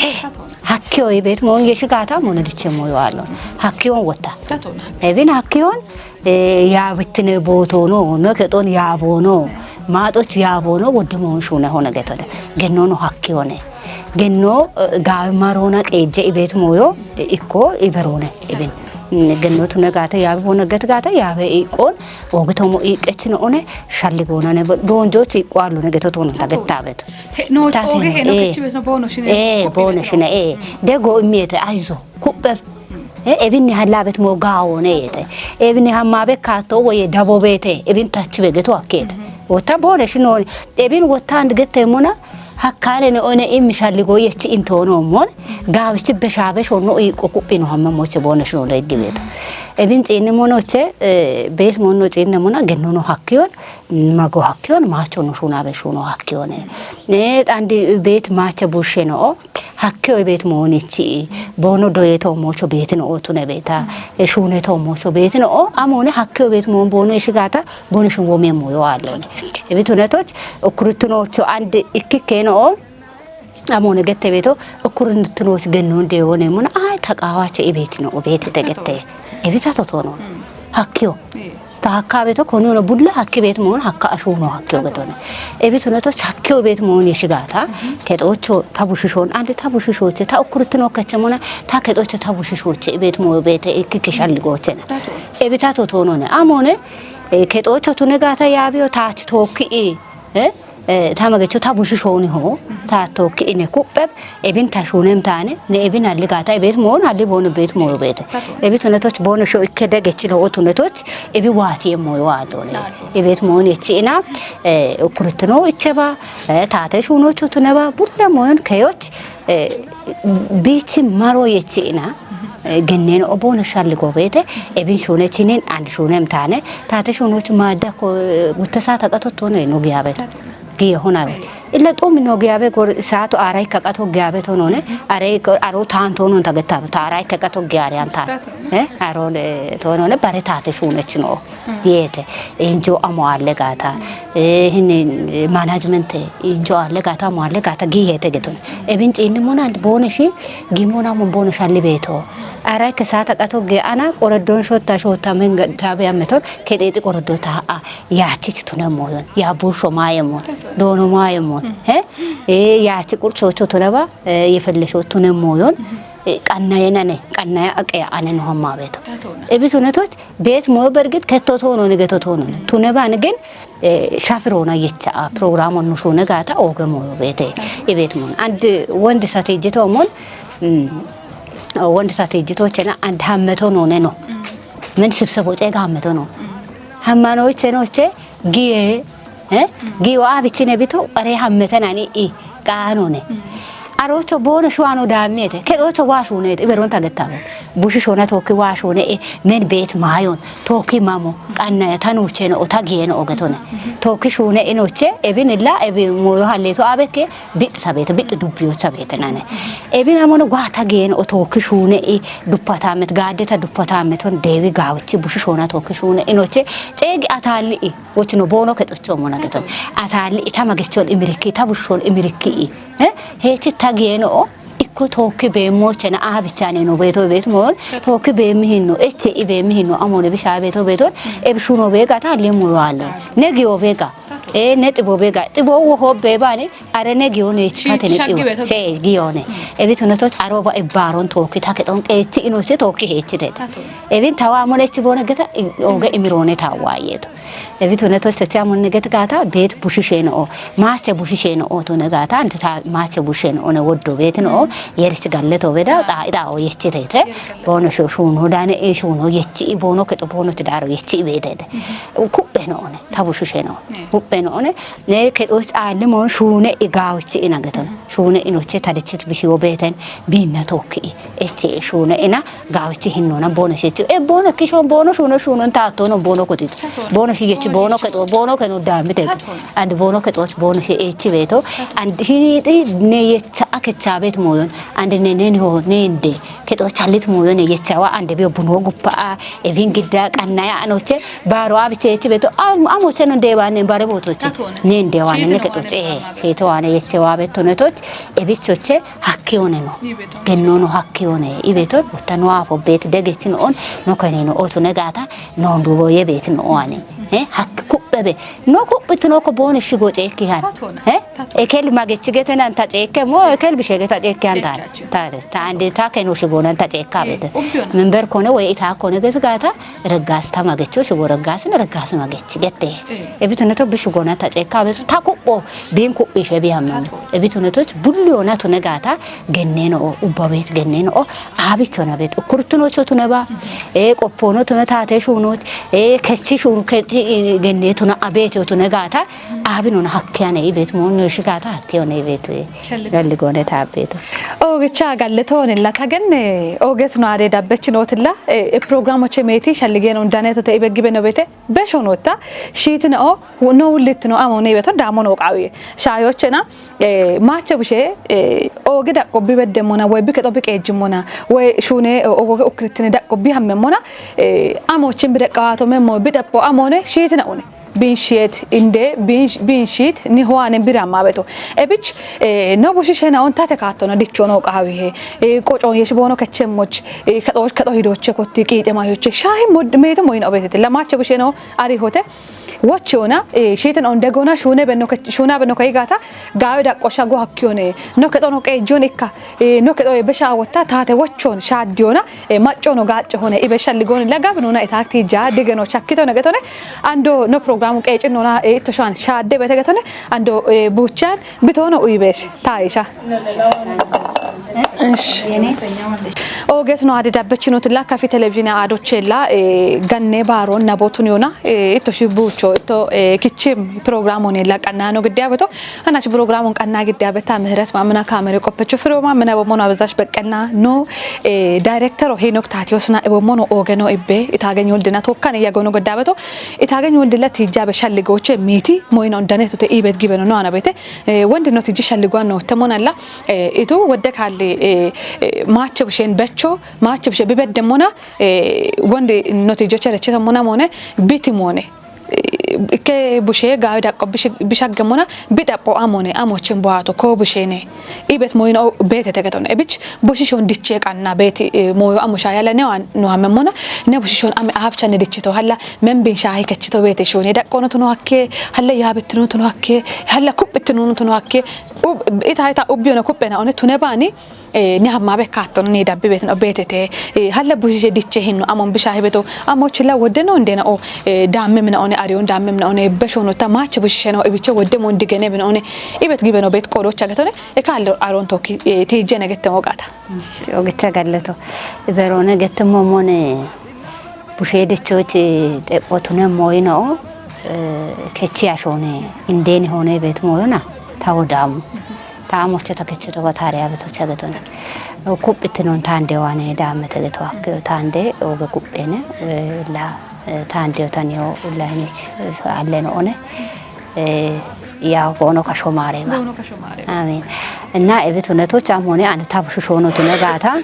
Hakkiyo ibe mo yeshi gata amone diche moyo allo. Hakkiyon wotta. Ebin hakkiyon, eh, yaabittine bootono, no kexon yaabono, Maaxoch yaaboono wodde moon shuune hone getone. Gennono hakki hone. Genno, eh, gaawe maroona qeejje ibeet mooyo, eh, ikko iberoone ibin. Mm, genno tune gaate yaabe boona get gaate yaabe iqqoon, oogitomo iqqechino one, shalli goonane bo-, doonjooch iqqo aallone geto toononta gettaabeto. He, no, Tasin, ooge he, no, eh, kichi beso boono shine. Eh, boono shine, eh. Dego immiete, ayzo, kuppe. Eh, ebinni hallabet mo gaawone yete. Ebinni hammabe kaatto woye dabobeete, ebin tachibe geto akkeete. Wotta boono shinooni, ebin wotta and gette mona, hakkaane ne one immi shalli goyechi intoono mon, gaawichi beshabe shonno iqqo kuppino hamma moche boono shinooni eggibeete. Ebin ciinni monoche, eh, bees monno ciinne mona gennono hakkiyon, mago hakkiyon, maacho no shunabe shuno hakkiyone. Ne, andi beet maache bushe no, hakkiyo beet moonichi, boono doye to moocho beetino o tune beeta, e shuune to moocho beetino o, amone hakkiyo beet moon boono ishigata, boono shun wome moyo aallone. Ebi tunetoch, ukkurutinocho and ikkikkeno o, amone gette beeto, ukkurutinoch gennon deewone mona, ay taqaawache ibeetino o beete te gette. Ebi ta totono. Hakkiyo. Ta hakka beeto konyono bulla hakki beet moon hakka ashuno hakkiyo getone. Ebi tunetoch hakkiyo beet moon ishigata, kexocho ta bushishon, ande ta bushishoche, ta ukkurutino keche mona, ta kexocho ta bushishoche, ibeet moyo beete ikki kishalli goochena. Ebi ta totonone. Amone, eh, kexocho tune gata yaabiyo taach tookki i, eh, eh, ta magecho ta bushishooni ho, ta tookki ine kuppeb, ebin ta shuunem taane, ne ebin halli gata, ebeet moon halli boon ebeet moyo beete. Ebi tunetoch boono sho ikke degechino o tunetoch, ebi waati e moyo aallone. Ebeet moon echi ina, eh, ukkurutino icheba, eh, taate shuunocho tuneba, bulla moyon keyoch, eh, bichi maro yechi ina, eh, genneno o boono shalli gobeete, ebin shuune chinin and shuunem taane, taate shuunocho maadda ko, eh, guttesa taqato tone no giyabe. Giye honabe. Illa xumi no giyabe gor saato aaray kaqato giyabe tonone, aray ko-, aro taan tonon tagetta, ta aaray kaqato giyare anta. Eh, aro le tonone bare taate shuunechino. Yeete, injo amo alle gata. Eh, hini, eh, management, injo alle gata, amo alle gata, giyete geton. Ebin ciinni mona boono shi, gimona mon boono shalli beeto. Aaray ke saata qato ge ana, qorodon shotta, shotta men ga-, tabe ameton, kexeexi qorodo ta a, yaachich tune moyon, ya busho maye mon, doono maye mon. He? Eh, yaachi qurchocho tuneba, eh, yefellesho tune moyon, eh, qannaye nane, qannaya aqeya ane no hamma beeto. Ebi tunetoch, beet moyo bergit ketto toonone geto toonone. Tune baan gen, eh, shafirona yecha, a, programon nu shuune gata ooge moyo beete. Ibeet moon. And, eh, wonde satejito mon, mm, wonde satejito chena and hammeto none no. Men sibsebo ceega hammeto no. Hammano icheno che, giye, eh? Giyo abichine bito, are hammetenani i, qaanone. Arocho boono shuano daamete, kexocho wa shuunete, iberon tagettabe. Bushishoona tookki wa shuune e, men beet mayon, tookki mamo, qannaya tanucheno o tagiyeno o getone. Tookki shuune inoche, ebin illa, ebi moyo halleto abekke, bixi sabeete, bixi dubbiyocha beete nane. Ebin amono gwa tagiyeno o tookki shuune i, duppatamet, gaaddeta duppatameton deewi gaawichi bushishoona tookki shuune inoche, ceegi ataalli i, wochino boono kexocho mona geton. Ataalli i ta magechon imirikki, ta bushon imirikki i. Eh? Heechi tagiyeno o, ikko tookki beemmochena a bichane no beeto beet moon, tookki beemmi hinno, eche i beemmi hinno, amone bisha beeto beeto, ebi shuno beega ta alle moyo allo. Ne giyo beega. Eh, ne xibo beega. Xibo wo hobbe bani, are ne giyo ne chikate ne xibo. Se giyo ne. Ebi tunetoch aroba ibbaron tookki ta kexon qeechi inoche tookki heechi tete. Ebin tawa amone chi boona geta, i-, ooge imirone tawa yeto. Ebi tunetoch cha mon neget gata beet bushisheno o. Maache bushisheno o tune gata, ante ta maache busheno o ne woddo beetino o. Yerich galleto beda, da, da o yechitete. Boono sho shuuno dane e shuuno yechi i boono kexo boono tidaro yechi i beetete. Kuppeno one, ta bushisheno. Kuppeno one, ne kexoch aalli moon shuune i gaawichi ina geton. Shuune inoche tadechit bishiwo beeten, biinna tookki i. Eche shuune ina, gaawichi hinnona boono shechi. E boono kishon boono shuuno shuunon taattono boono kotit. Boono shi yechi boono keto, boono keno daamite. And boono kexoch boono she echi beeto. And hiniti ne yecha akecha beet moyon. And ne ne ho ne inde. Kexoch hallit moyon ne yecha wa and biyo buno guppa a. Ebin gidda qannaya anoche. Baaro abiche echi beeto. Am-, amoche non deebane bare bootoche. Ne inde wane ne kexoch. Eh, sheto wane yeche wa beeto netoch. Ebichoche hakki one no. Gennono hakki one. Ibeto, uttano afo beet degechin on. No keneno o tune gata. No dubo ye beet no wane. Eh, hakki ku Bebe, no ku'pitino ko boni shigo ceekki han. Tatona. Eh? Tatona. Ekel magech gete nan ta ceekke mo, ekel bishe geta ceekke han ta. Ceekkachu. Ta, ta ande ta keno shigo nan ta ceekka bete. Ubbiona. Member kone we ita kone gete gata, reggas ta magecho shigo reggas ne reggas magech gete. Eh. Ebituneto bi shigo nan ta ceekka bete, ta ku'po, bin ku'pi she bi hamno. Tatona. Ebituneto bulliona tune gata, genneno, ubba bet genneno, abichona bet, kurtuno chotune ba, e qoppono tune tate shuno, e kechi shun kechi genne tuna abet tune gata, abinona hakkiyane ibet mon shigata hakkiyone ibet. Shalli. Shalli gone ta abet. Ogicha galle tone la tagenne, oget no are dabbech no tilla, e, e programo chemeti shalli geno dane to te ibe gibe no bete, be shono ta, shitino, no ullitino amo ne beto damo no qawi. Shayochena, e, mache bushe, e, oge daqqo bi beddemmona, we bi kexo bi qeejjimmona, we shune, o, ogoge ukkiritine daqqo bi hammemmona, e, amo chin bi daqqawato memmo bi dappo amone, shitina une. Binshiet inde, binsh-, binshit, ni hoane bira mabeto. Ebich, e, no bushishe na on tate katto na dicho no qawi he. E, qoco yesh bono kechemmoch, e, kexo, kexo hidoche kotti, qiite mayoche. Shahi mod-, mete moyin obetete. La mache bushe no, ari hote. Wochona, e, shiten on degona, shune benno ke-, shuna benno kaigata, gawe daqqo shago hakkiyone. No kexo no qeejjon ikka. E, no kexo e besha wotta, tate wochon, shadiyona, e, maccono gacco hone, ibe shalli goni la gabinona itakti ja, digeno chakkito negetone, ando no programu qeecinona, e, itto shan shadde bete getone, ando, e, buchan, bitono uibes, taisha. Esh. Oges no adi dabbechino tilla kafi televizhine adochella, e, ganne baro nabotun yona, e, itto shi bucho, itto, e, kichim programu ne la qannano gidde abeto, Anachi programun qanna gidde abeta ምህረት ማምና ካሜሬ ቆፐቹ ፍሬው ማምና በሞኖ አበዛሽ በቀልና no, e, director o Henok Tatios na ebo mono ogeno ibbe, itageny woldina tokkan iya gono goddabeto, itageny woldilla tijja be shalligoche miti, moyino dane tute ibet gibeno no anabete, e, wondi no tijji shalligo no temon alla, e, itu wodde kalli, e, e, mache bushen becho, mache bushe bibedde mona, e, wondi no tijjo chereche mona mone, biti mone. Ikke bushe gawe daqqo bish-, bishaggemona, bi dappo amone, amo chimbo ato ko bushe ne. Ibet moyino bete tegeton. Ebich bushi shon diche qanna beti, e, moyo amo shayala ne wan no amemona, ne bushi shon ame abcha ne dichito halla, men bin shahi kechito bete shone daqqono tuno akke, halla yabetino tuno akke, halla kuppetino tuno akke. Ub-, ita ita ubbiona kuppena one tune bani, e, ne hamma be katton ne dabbi betin obetete, e, halla bushishe diche hinno amon bisha hebeto, amo chilla wodde no ndena o, e, damme mina one arion damme mina one beshono ta mache bushisheno ibiche wodde mon digene mina one, ibet gibeno bet kodo chagetone, e kallo aron toki, e, tijene gette mo qata. Ogicha galleto. Iberone gette mo mone, Bushe dichochi xe'otune moyino, e, kechi ashone, indeni hone bet moyona, ta wodamu. Ta moche ta kechi to batare abeto chagetone. Kuppitinon tande wane dame tegeto akke tande, oge kuppene, e, la, e, tande otaniyo la inich, e, so alleno one. E, ya gono kasho mare ba. Gono kasho mare ba. Amin. Na ebitune to chamone, ane ta bushu shono tune gata.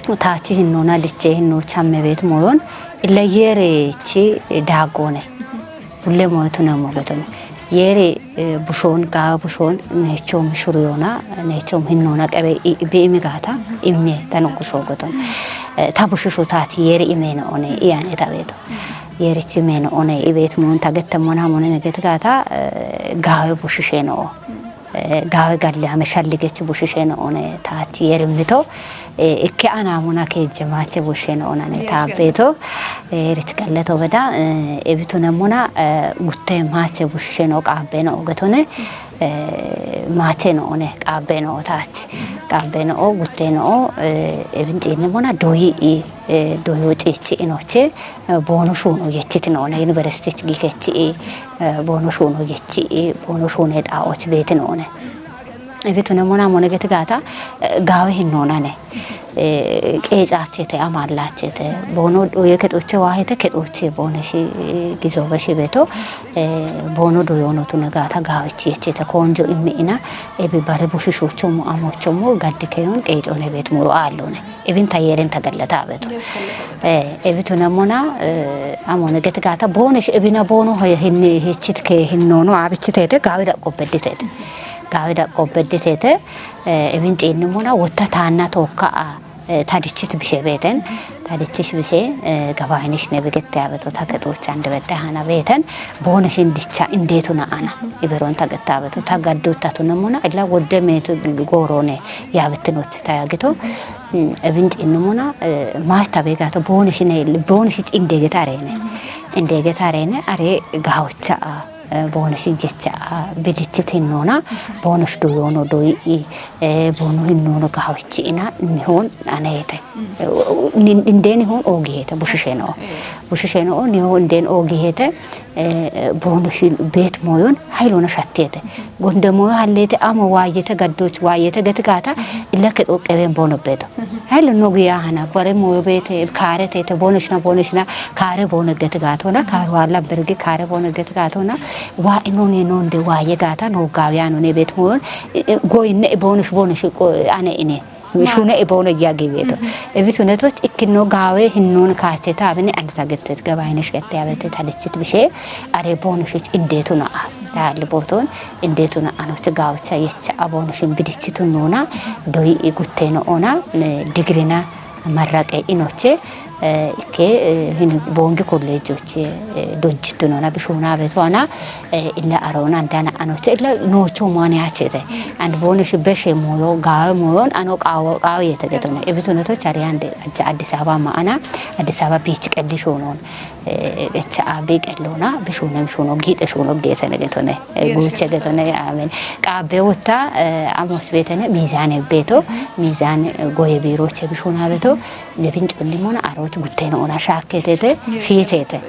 Taachi hinnoona diche hinno chamme beet moyon illa yeerechi daaggone. Bulle moyo tunemmo goton. Yeere, e, bushon, gaawe bushon, neechom shuruyona, neechom hinnoona qebe i-, bi imi gaata, imme ta nukku soogoton. E, ta bushusho taachi yeere imeeno one, iyane ta beeto. Yeerichi imeeno one, ibeet moyon ta gette mona mone neget gaata, e, gaawe bushisheno. E, gaawe galle ame shalligech bushisheno one taachi yeerimmito. E, ikke anamuna keejje maache busheno onane taabbeeto. E, rich galle to beda, e, ebitunemuna, e, gutte maache bushisheno qaabbeno ogetone, e, maacheno one qaabbeno taachi. Qaabbeno o, gutteno o, e, ebinxinemuna doyi i, e, doyo ciichi inoche, e, boono shuuno yechitinoone, universitich gikechi i, e, boono shuuno yechi i, boono shuune xaoch beetinoone. Ebitunemuna mone geti gaata, e, gaawe hinnoonane. E, qeecaachete, amallaachete. Boono doye kexoche waahete kexoche booneshi, e, gizobeshi beeto, e, boono doyono tune gaata gaawechi yechete. Koonjo immi'ina, ebi bare bushishochomu, amochomu, gaddi keyon qeecone beet muro aallone. Ibin ta yeerin ta gallata abeto. E, ebitunemmona, e, amone geti gaata boonesh ibina boono he-, hinni hichit ke hinnono abichitete gaawe daqqo bedditete. Gaawe daqqo bedditete, e, ibin xiinnimona wotta taanna tookka a, e, ta dichit bishe beeten. Tadichis bise, eh, gabayinish ne bigette abeto ta kexoch ande bedda hana beten, bonesh indicha indetu na ana. Iberon ta getta abeto, ta gaddu ta tunemuna, illa wodde metu gorone, ya betinoch ta yagito. Mm, ebin cinnumuna, eh, mata begato bonesh ne, bonesh inde getarene. Inde getarene, are gaucha a. Eh, bono shinjecha, ah, bidichit hinnoona, bono shduyono doyi, eh, bono hinnono gawichi ina nihon anayete. Eh, nin-, inde nihon ogihete, bushisheno. Bushisheno, nihon den ogihete, eh, bono shin bet moyon, hailona shattete. Gonde moyo hallete, amo wayete, gaddoch wayete, getigata, illa ke xoqewen bono beto. Hel no giya hana, bare moyo bete, kare tete, bonishna, bonishna, kare bone gete gatona, kare wala berge, kare bone gete gatona, wa inone nonde wa ye gata, no gawiya no ne bet moyon, goyne bonish, bonish, ane ine. Shune e bone giya gibeto. Ebitu netoch ikkino gawe hinnon kacheta abine anta gete gabaynish gete abete talichit bishe, are bonishich indetuna a. Dal boton, indetuna anoch gawcha yecha abonishin bidichitun nona, doyi gutteno ona, eh, digrina, marraqe inoche, eh, ikke, eh, hin bongi kolleejoche, eh, dojjittunona bishuna betuana, eh, illa arona andana anoche, illa nocho mani achete. And bonish beshe moyo, gawe moyon, ano qawo, qawo yete getone. Ebitu netoch ari ande, Addis Ababa maana, Addis Ababa beach qelli shonon. Eh, echa abi qellona, bishunem shuno, gite shuno, gete ne getone. Eh, guche getone, amen. Qabe wutta, eh, amos betene, mizane beto, mizan, eh, goye biroche bishuna beto, ne binconni mona, aroch gutteno ona shaketete, fitete.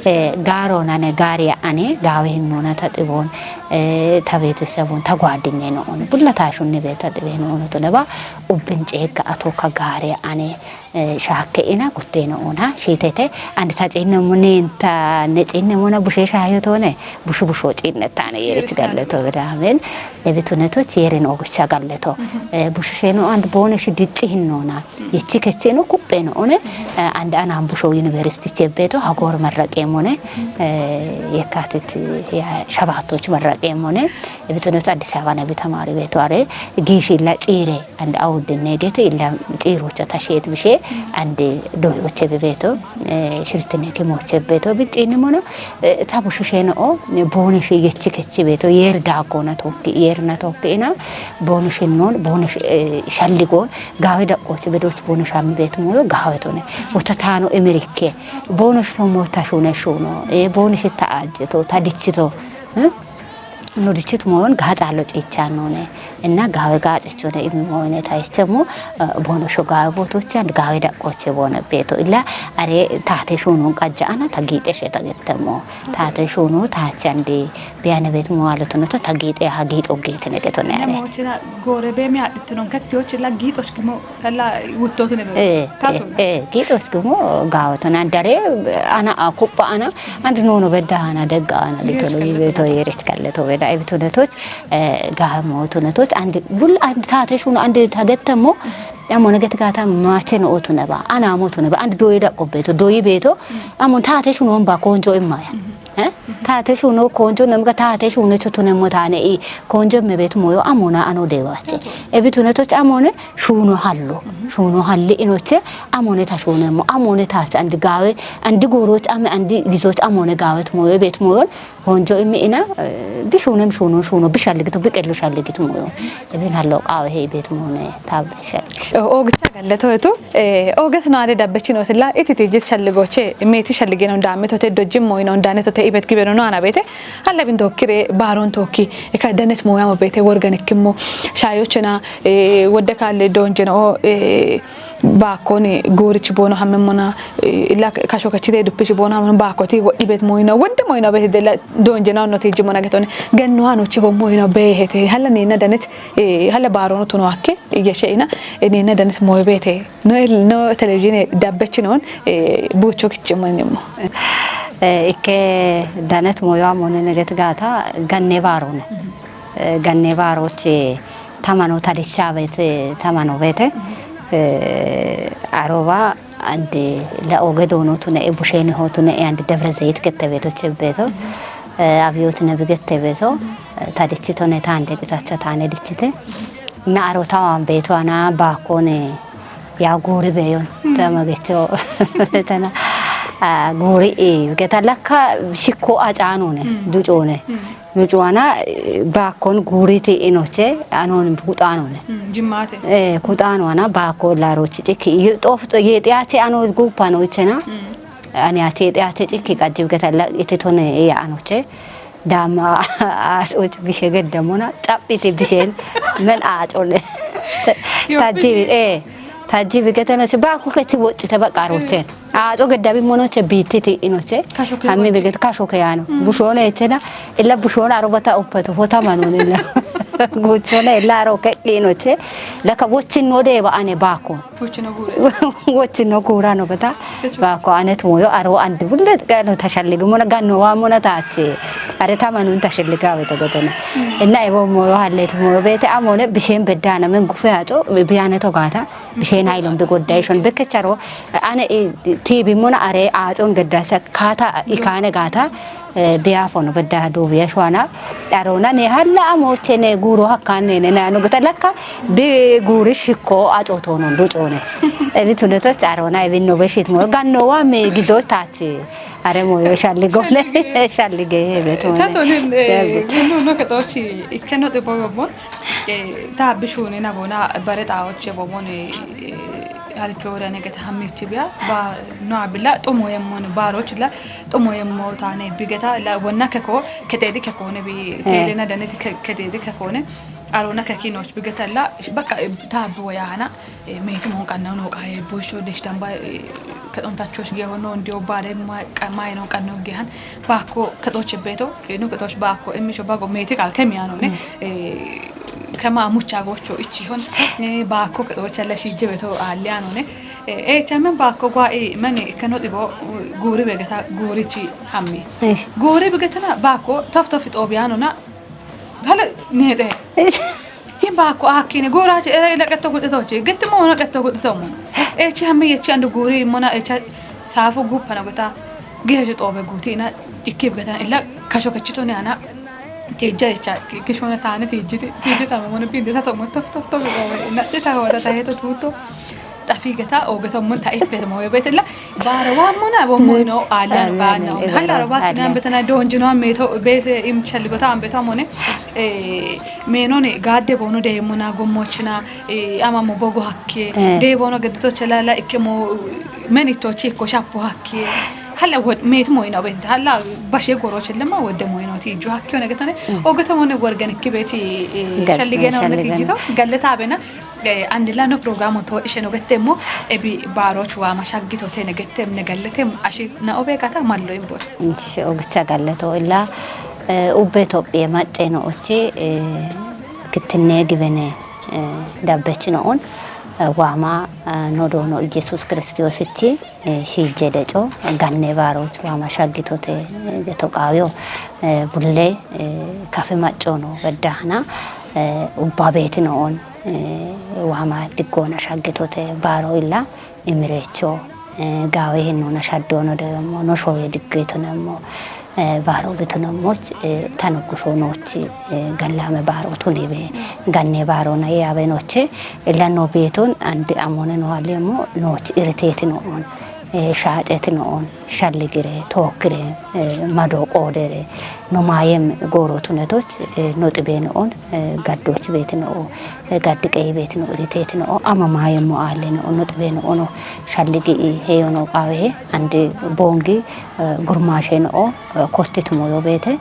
Eh, garona ne gariya ane, gawe hinnona ta xibon, eh, ta betesebon, ta gwadinye no on. Bulla ta shunne beta xibe no on to leba, ubbin cega atoka gariya ane, eh, shakke ina gutteno ona shitete, and ta cinne munen ta ne cinne mona bushe shayo tone, bushu busho cinne tane yeri galleto bedamen, ebitu netoch yerin ogucha galleto. Eh, bushu sheno and bone shi dicci hinnona. Yechi kecheno kuppeno one, eh, and ana busho university chebeto, hagor marraqe mone, eh, yekatit ya shabato marraqe mone, ebitu neto Addis Ababa ne bitamari beto are, gish illa cire, and awudinne gete illa cirocha tashet bishe, and doyoche bebeto, eh, shirtine kimoche beto, bincini mono, eh, ta bushu sheno o, bonish yechi kechi beto, yer dagona tokki, yerna tokki ina, bonish non, bonish, eh, shalligon, gawe daqqoche bedoch bonish ammi betu moyo, gawe tone. Wota tano emerikke, bonish to mota shune shuno, eh, bonish ta ajjeto, ta dichito, eh? No dichit moyon gaxalo cicha none. Ina gawe gaxechone imi moyne ta ichemo, eh, bono sho gawe botoche and gawe daqqoche bone beto. Illa are tate shunon qajja ana ta gite she ta getemo. Tate shuno ta chandi biyane bet mo alo tono ta gite ha gito gite ne getone are. Mochina gore be mi aditnon katti ochila gito shkimo Kalla wuttootune bero. Eh, eh, eh, giidhoos gumo gaawatona dare ana a kuppa ana and noono bedda ana degga ana gitolo to yerich kalle to beda ebitunetoch, eh, gaamo tunetoch and bul and taate shuno and tagettemo. Amo neget gata mache no otuneba ana mo tuneba and doyi da qobbeto doyi beto. Amo taate shuno ba konjo immaya. Eh? Taate shuno konjo namga taate shuno chutune mo taane i konjo me bet moyo amona ano dewache. Ebitunetoch amone shuno hallo. Shuno halli inoche amone ta shuno mo amone ta and gawe and goroch ame and gizoch amone gawet moyo bet moyon konjo imi ina, eh, bi shunem shuno shuno bi shalligito bi qello shalligito moyo. Ebin hallo qawe he bet mone ta bi shal. Ogicha galle toyetu, eh, oget no ade dabbechino tilla iti tijit shalligoche meti shalligeno dame tote dojjim moino dane tote ibet gibeno no anabete. Alla bin tokkire baron tokki eka danet moyamo bete worgan ikkimmo shayochena, eh, wodde kalle donjeno, eh, bakkoni gorich bono hammemmona, eh, illa kasho kachite duppichi bono hammemmona bakkoti woddi bet moyino wodde moyino bete della donjeno no tijjimona getone. Ganno ano chibo moyino behete halla nina danet, eh, halla barono tuno akke yeshe ina, eh, nina danet moyo bete. No el-, no televisione dabbechi non, eh, bucho kichi mo nimo. Eh, ikke danet moyo amone neget gata ganne barone. Eh, ganne baroche tamano tadicha bete, tamano bete. Eh, aroba ande la oge dono tune e busheni ho tune e ande Debre Zayit kette beto chebeto. Eh, abiyot ne bigette beto. Eh, tadichi tone tande gitacha tane dichite. Na aro tawan beto ana bakone Ya guuri beyon. Tama gecho. Tana, ah, guuri, eh, geta lakka shikko acaanone, ducoone. Ducoana, eh, baakkon guuriti inoche, anon kuxaanone. Jimmaate. Eh, kuxaanoana baakko laarochi cikki. Xof, yexiyate ano guppano ichena. Ani ati yexiyate cikki qajjib geta la ititone ya anoche. Dama asoch bishe geddamona, xaphiti bishen men acole. Tajjibi, eh, tajjibi getenoche, baakko kechi woccite baqa arochen. Aco geddabi monoche biittiti inoche. Kasho ke Hammi wochi. Beget kasho ke yaano. Bushoone echena, illa bushoone arobata uppeto, fota manone illa. Guchone illa aro ke inoche. Laka wochin no deba ane baakko. Wochino guure. Wochino guurano geta. Baakko anet moyo aro andi bulle gano tashalligu mona ganno wa mona tache. Are tamanun tashalliga wete gotona. Enna ebo moyo hallet moyo bete amone bishen beddana men gufe aco biyane to gata. Bishen hailon bi godda ishon bekecharo ane, eh, tibi mona are acon geddasa kata ikane gata. Eh, biya fono bedda dubiya shwana. Arona ne halla amoche ne guro hakkan ne ne nanu geta lakka bi guri shikko acotono ducone. Ebi tunetoch arona ebi no beshit mo ganno wa me gizo tachi. Are mo yo shalli gone. Shalli ge ebe tone. Tato ne, eh, no, no, ketochi, ikkeno te boyo bon. Eh, ta bishune na bona bare ta oche bo mone, eh, haricho ora ne geta hammichi biya, ba, no abila, tomo yemmone, baro chila, tomo yemmo tane bigeta, la, wonna keko, ketedi kekone bi, teelena daneti ke-, ketedi kekone, arona kekinoch bigeta la, baka, eh, ta bo yana, eh, meti mon kanna no kae, busho deshtan ba, eh, katon tachoch ge hono, ndio bare ma, ka-, ma no kanno gehan, bako, katoche beto, eh, no katoch bako, emisho bago, meti kal kemiano ne, eh, kama mucha gocho ichi hon, eh, bako katocha la shije beto aliano ne, eh, eh, chamen bako gwa, eh, mani kano dibo, guri begeta, guri chi hammi. Eh. Guri begetana bako, tof tof it obiano na, hala nete. Hin bako akine, gura chi, eh, ila kato kutochi, getmo na kato kutomo. Eh, chi hammi, eh, chi andu guri, mona, eh, cha, safu gupa na geta, gejo tobe guti na, ikki begetana, ila kasho kachito ne ana, Tijja jecha, ki-, kishona taane tijjiti, tijji tama mono binde tato mo tof, tof, tof, tof, na, te ta hoda ta heto tuto. Ta figeta, o geta mo ta ippe mo bete la. Bara wa mo na bo mo no, ala no, ala no, ala no, halla ro ba na betana donji no me to, bete im challi gota am beto mo ne. Eh, me no ne, gade bono de mo na go mo china, eh, ama mo bogo hakke. Eh. De bono gede to chala la, ikke mo, meni to chi ko shapo hakke. Halla wod, me to mo ina bete, halla bashe goro chelle ma wode mo ina ti jo hakke one getane. O geta mo ne worgan ikke beti, eh, shalli gena one ti jito, galle ta bena. Eh, andila no programo to ishe no gette mo, ebi baro chuwa ma shaggi to te ne gette ne galle te ashi na obe gata mallo imbo. Inshi o gicha galle to illa, eh, ubbe Itophiya macce no ochi, eh, kittinne gibene, eh, dabbechi no on, eh, wama, eh, no do no Jesus Kristos ichi, eh, shije deco, ganne baro chuwa ma shaggi to te, eh, geto qawiyo, eh, bulle, eh, kafe macco no beddahana, eh, ubba beti no on, eh, wama diggona shaggitote baaro illa imirecho, eh, gaawe hennona shaddono dewemmo, no shoye diggeetonemmo, eh, baaro bitonemmoch, eh, ta nuggusoonochi, eh, gallame baaro tunibe, ganne baarona yaabenoche, illa no beeton andi amone no halemo, noch iriteetino on, eh, shaacetino on, shalligire, tookkire, eh, mado qoodere, no maayem gooro tunetoch, eh, no xibeno on, eh, gaddoch beetino o, eh, gaddi qeyi beetino, iriteetino o, ama maayemmo aalleno o, no xibeno ono, shalligi i heyono qaawehe, andi boongi, eh, gurmaasheno o, eh, kottitumo yo beete,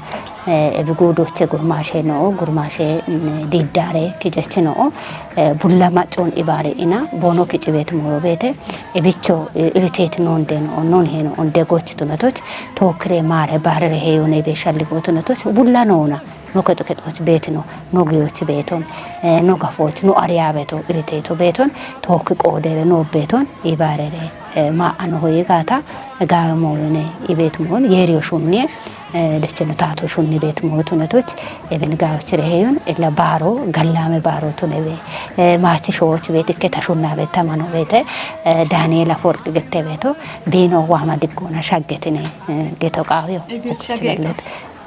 eh, ebi guudoche gurmaasheno o, gurmaashe, mm, diiddaare kijechino o, eh, bulla maccon ibaare ina, boono kici beetimo yo beete, ebicho, eh, iriteetino ondeno o, non heno onde goch tunetoch, tookkire maare baarere heyone be shalligo tunetoch, bulla noona. No kexo kexoch beetino, no giyoch beeton, eh, no gafoch, no ariya beeto, iriteeto beeton, tookki qoodere no beeton, ibaarere, eh, ma ano hoye gaata, gaawe mooyone, ibeet moon, yeeriyo shunniye, eh, decheno taato shunni beet mooyo tunetoch, ebin gaawochire heyon, illa baaro, gallame baaro tunebe, eh, maachi shooch beet ikke ta shunna beet tamano beete, eh, Daniel Aforqi gette beeto, biino waama diggona shaggetine, eh, geto qaawiyo. Ibi shaggeto.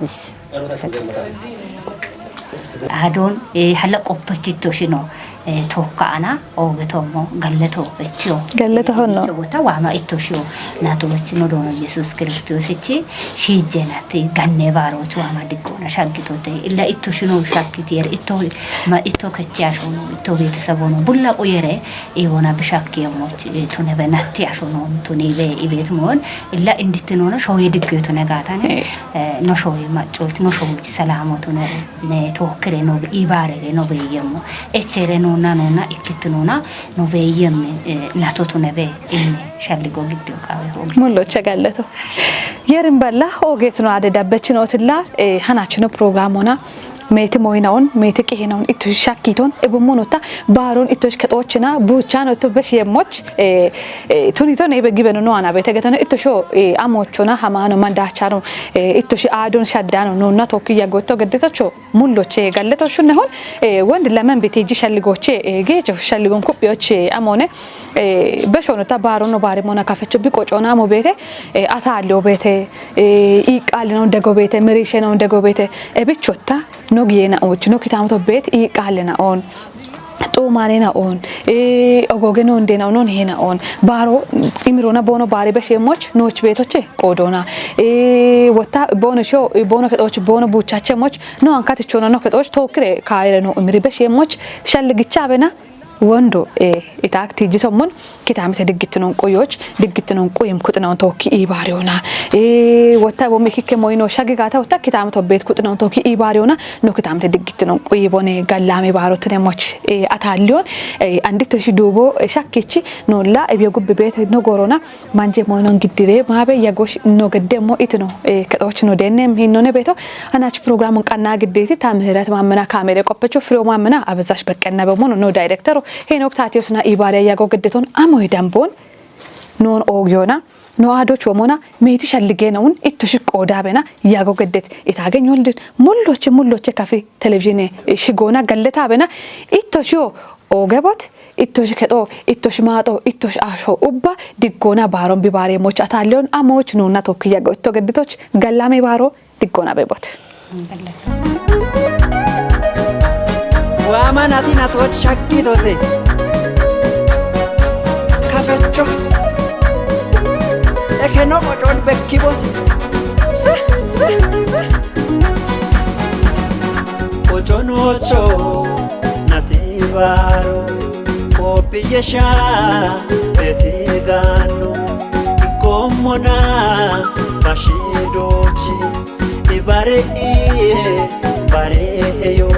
Ish. Adon, eh, hala qoppachitto shino. Tookka ana ooge toommo galleto ettiyo. Galleto honno. Wota waama itto shiyo nato wachino doono Yesus Kiristoosichi shiijjenati ganne baarooti waama diggoona shaggitote. Illa itto shino shakkitiere itto ma itto kecci ashono itto beetesabono bulla uyere iwona bishakki yemmoch tunebe natti ashono tunibe ibet mon illa inditinono shoye diggeto negatane. No shoye maccoch no shoye salamo tunere. Ne tookkire no ibaarere no beeyyemmo. Echere noona noona ikkittinoona no beeyyemme natotu nebe inne shalligo giddo qaawe hoogi. Mullocha galleto. Yerin balla oogeetino ade dabbechinootilla hanachino programmona meeti moyinaon meeti qihinaon itto shakkiton ebummonota baaron itto kexoochina buuchano itto beshi yemmoch. Tunito ne begibeno no ana bete getano itto sho amoochona hamaano mandaachano itto shi aadon shaddano noona tokki yago itto geddetocho. Mulloche galle toshshunnehun wondi lemen bitiiji shalligooche geecho shalligoon kuphiyoche amoone beshoonota baarono baarimona kafecho biqocoona amo beete ataalliyo beete iiqqaallinoo dego beete miriisheenoo dego beete ebichotta no giyeenaoochi no kitaamoto beet iiqqaallinao xuumaaneenaoon ogooge noondeenaonoon heenaoon baaro imiroona boono baari besheemmoch nooch beetoche qoodoona wotta boono sho boono kexooch boono buuchacheemmoch no ankatichoona no kexooch tookkire kaayire no imiri besheemmoch shalligichaabena wondo itaak tiijjitommon kitaamite diggittinon quyoch diggittinon quyim kuxinaon tookki iibaariyoona wotta bommi ikikke moyino shagigata wotta kitaamito beet kuxinaon tookki iibaariyoona no kitaamite diggittinon quyibone gallaami baarottine moch ataalliyoon anditto shi duubo shakkichi noolla ebiyo gubbi beete no goorona manje moynon giddire maabe yagosh no geddemmo itino kexooch no deennem hinnone beeto Anach programun qanna giddeeti ta ምህረት ማመና ካሜራ ቆፐቾ ፍሬው ማመና አበዛሽ በቀና በመሆኑ ነው ዳይሬክተሩ ሄኖክ ታቴዎስና ኢባሪያ ያጎ ግደቶን አሞይ ደንቦን ኖን ኦግዮና no adoch womona meeti shalligeenaun itto shiqqoo daabena yago geddet itaageny woldin mulloche mulloche kafi televizhiine shigoona galletaabena itto shiyo oogebot itto shi kexo itto shi maaxo itto shi asho ubba diggoona baaron bibaareemoch ataalleyon amooch noonna tokki yago itto gedditoch gallame baaro Diggoona beebot. Waama nati natoch shakkitote kafecho ekeno qocoon bekkibote si si si qoconoocho nati baaro qoophiyesha beti gaanno ikkoommona bashiidoochi ibare iye bare eyo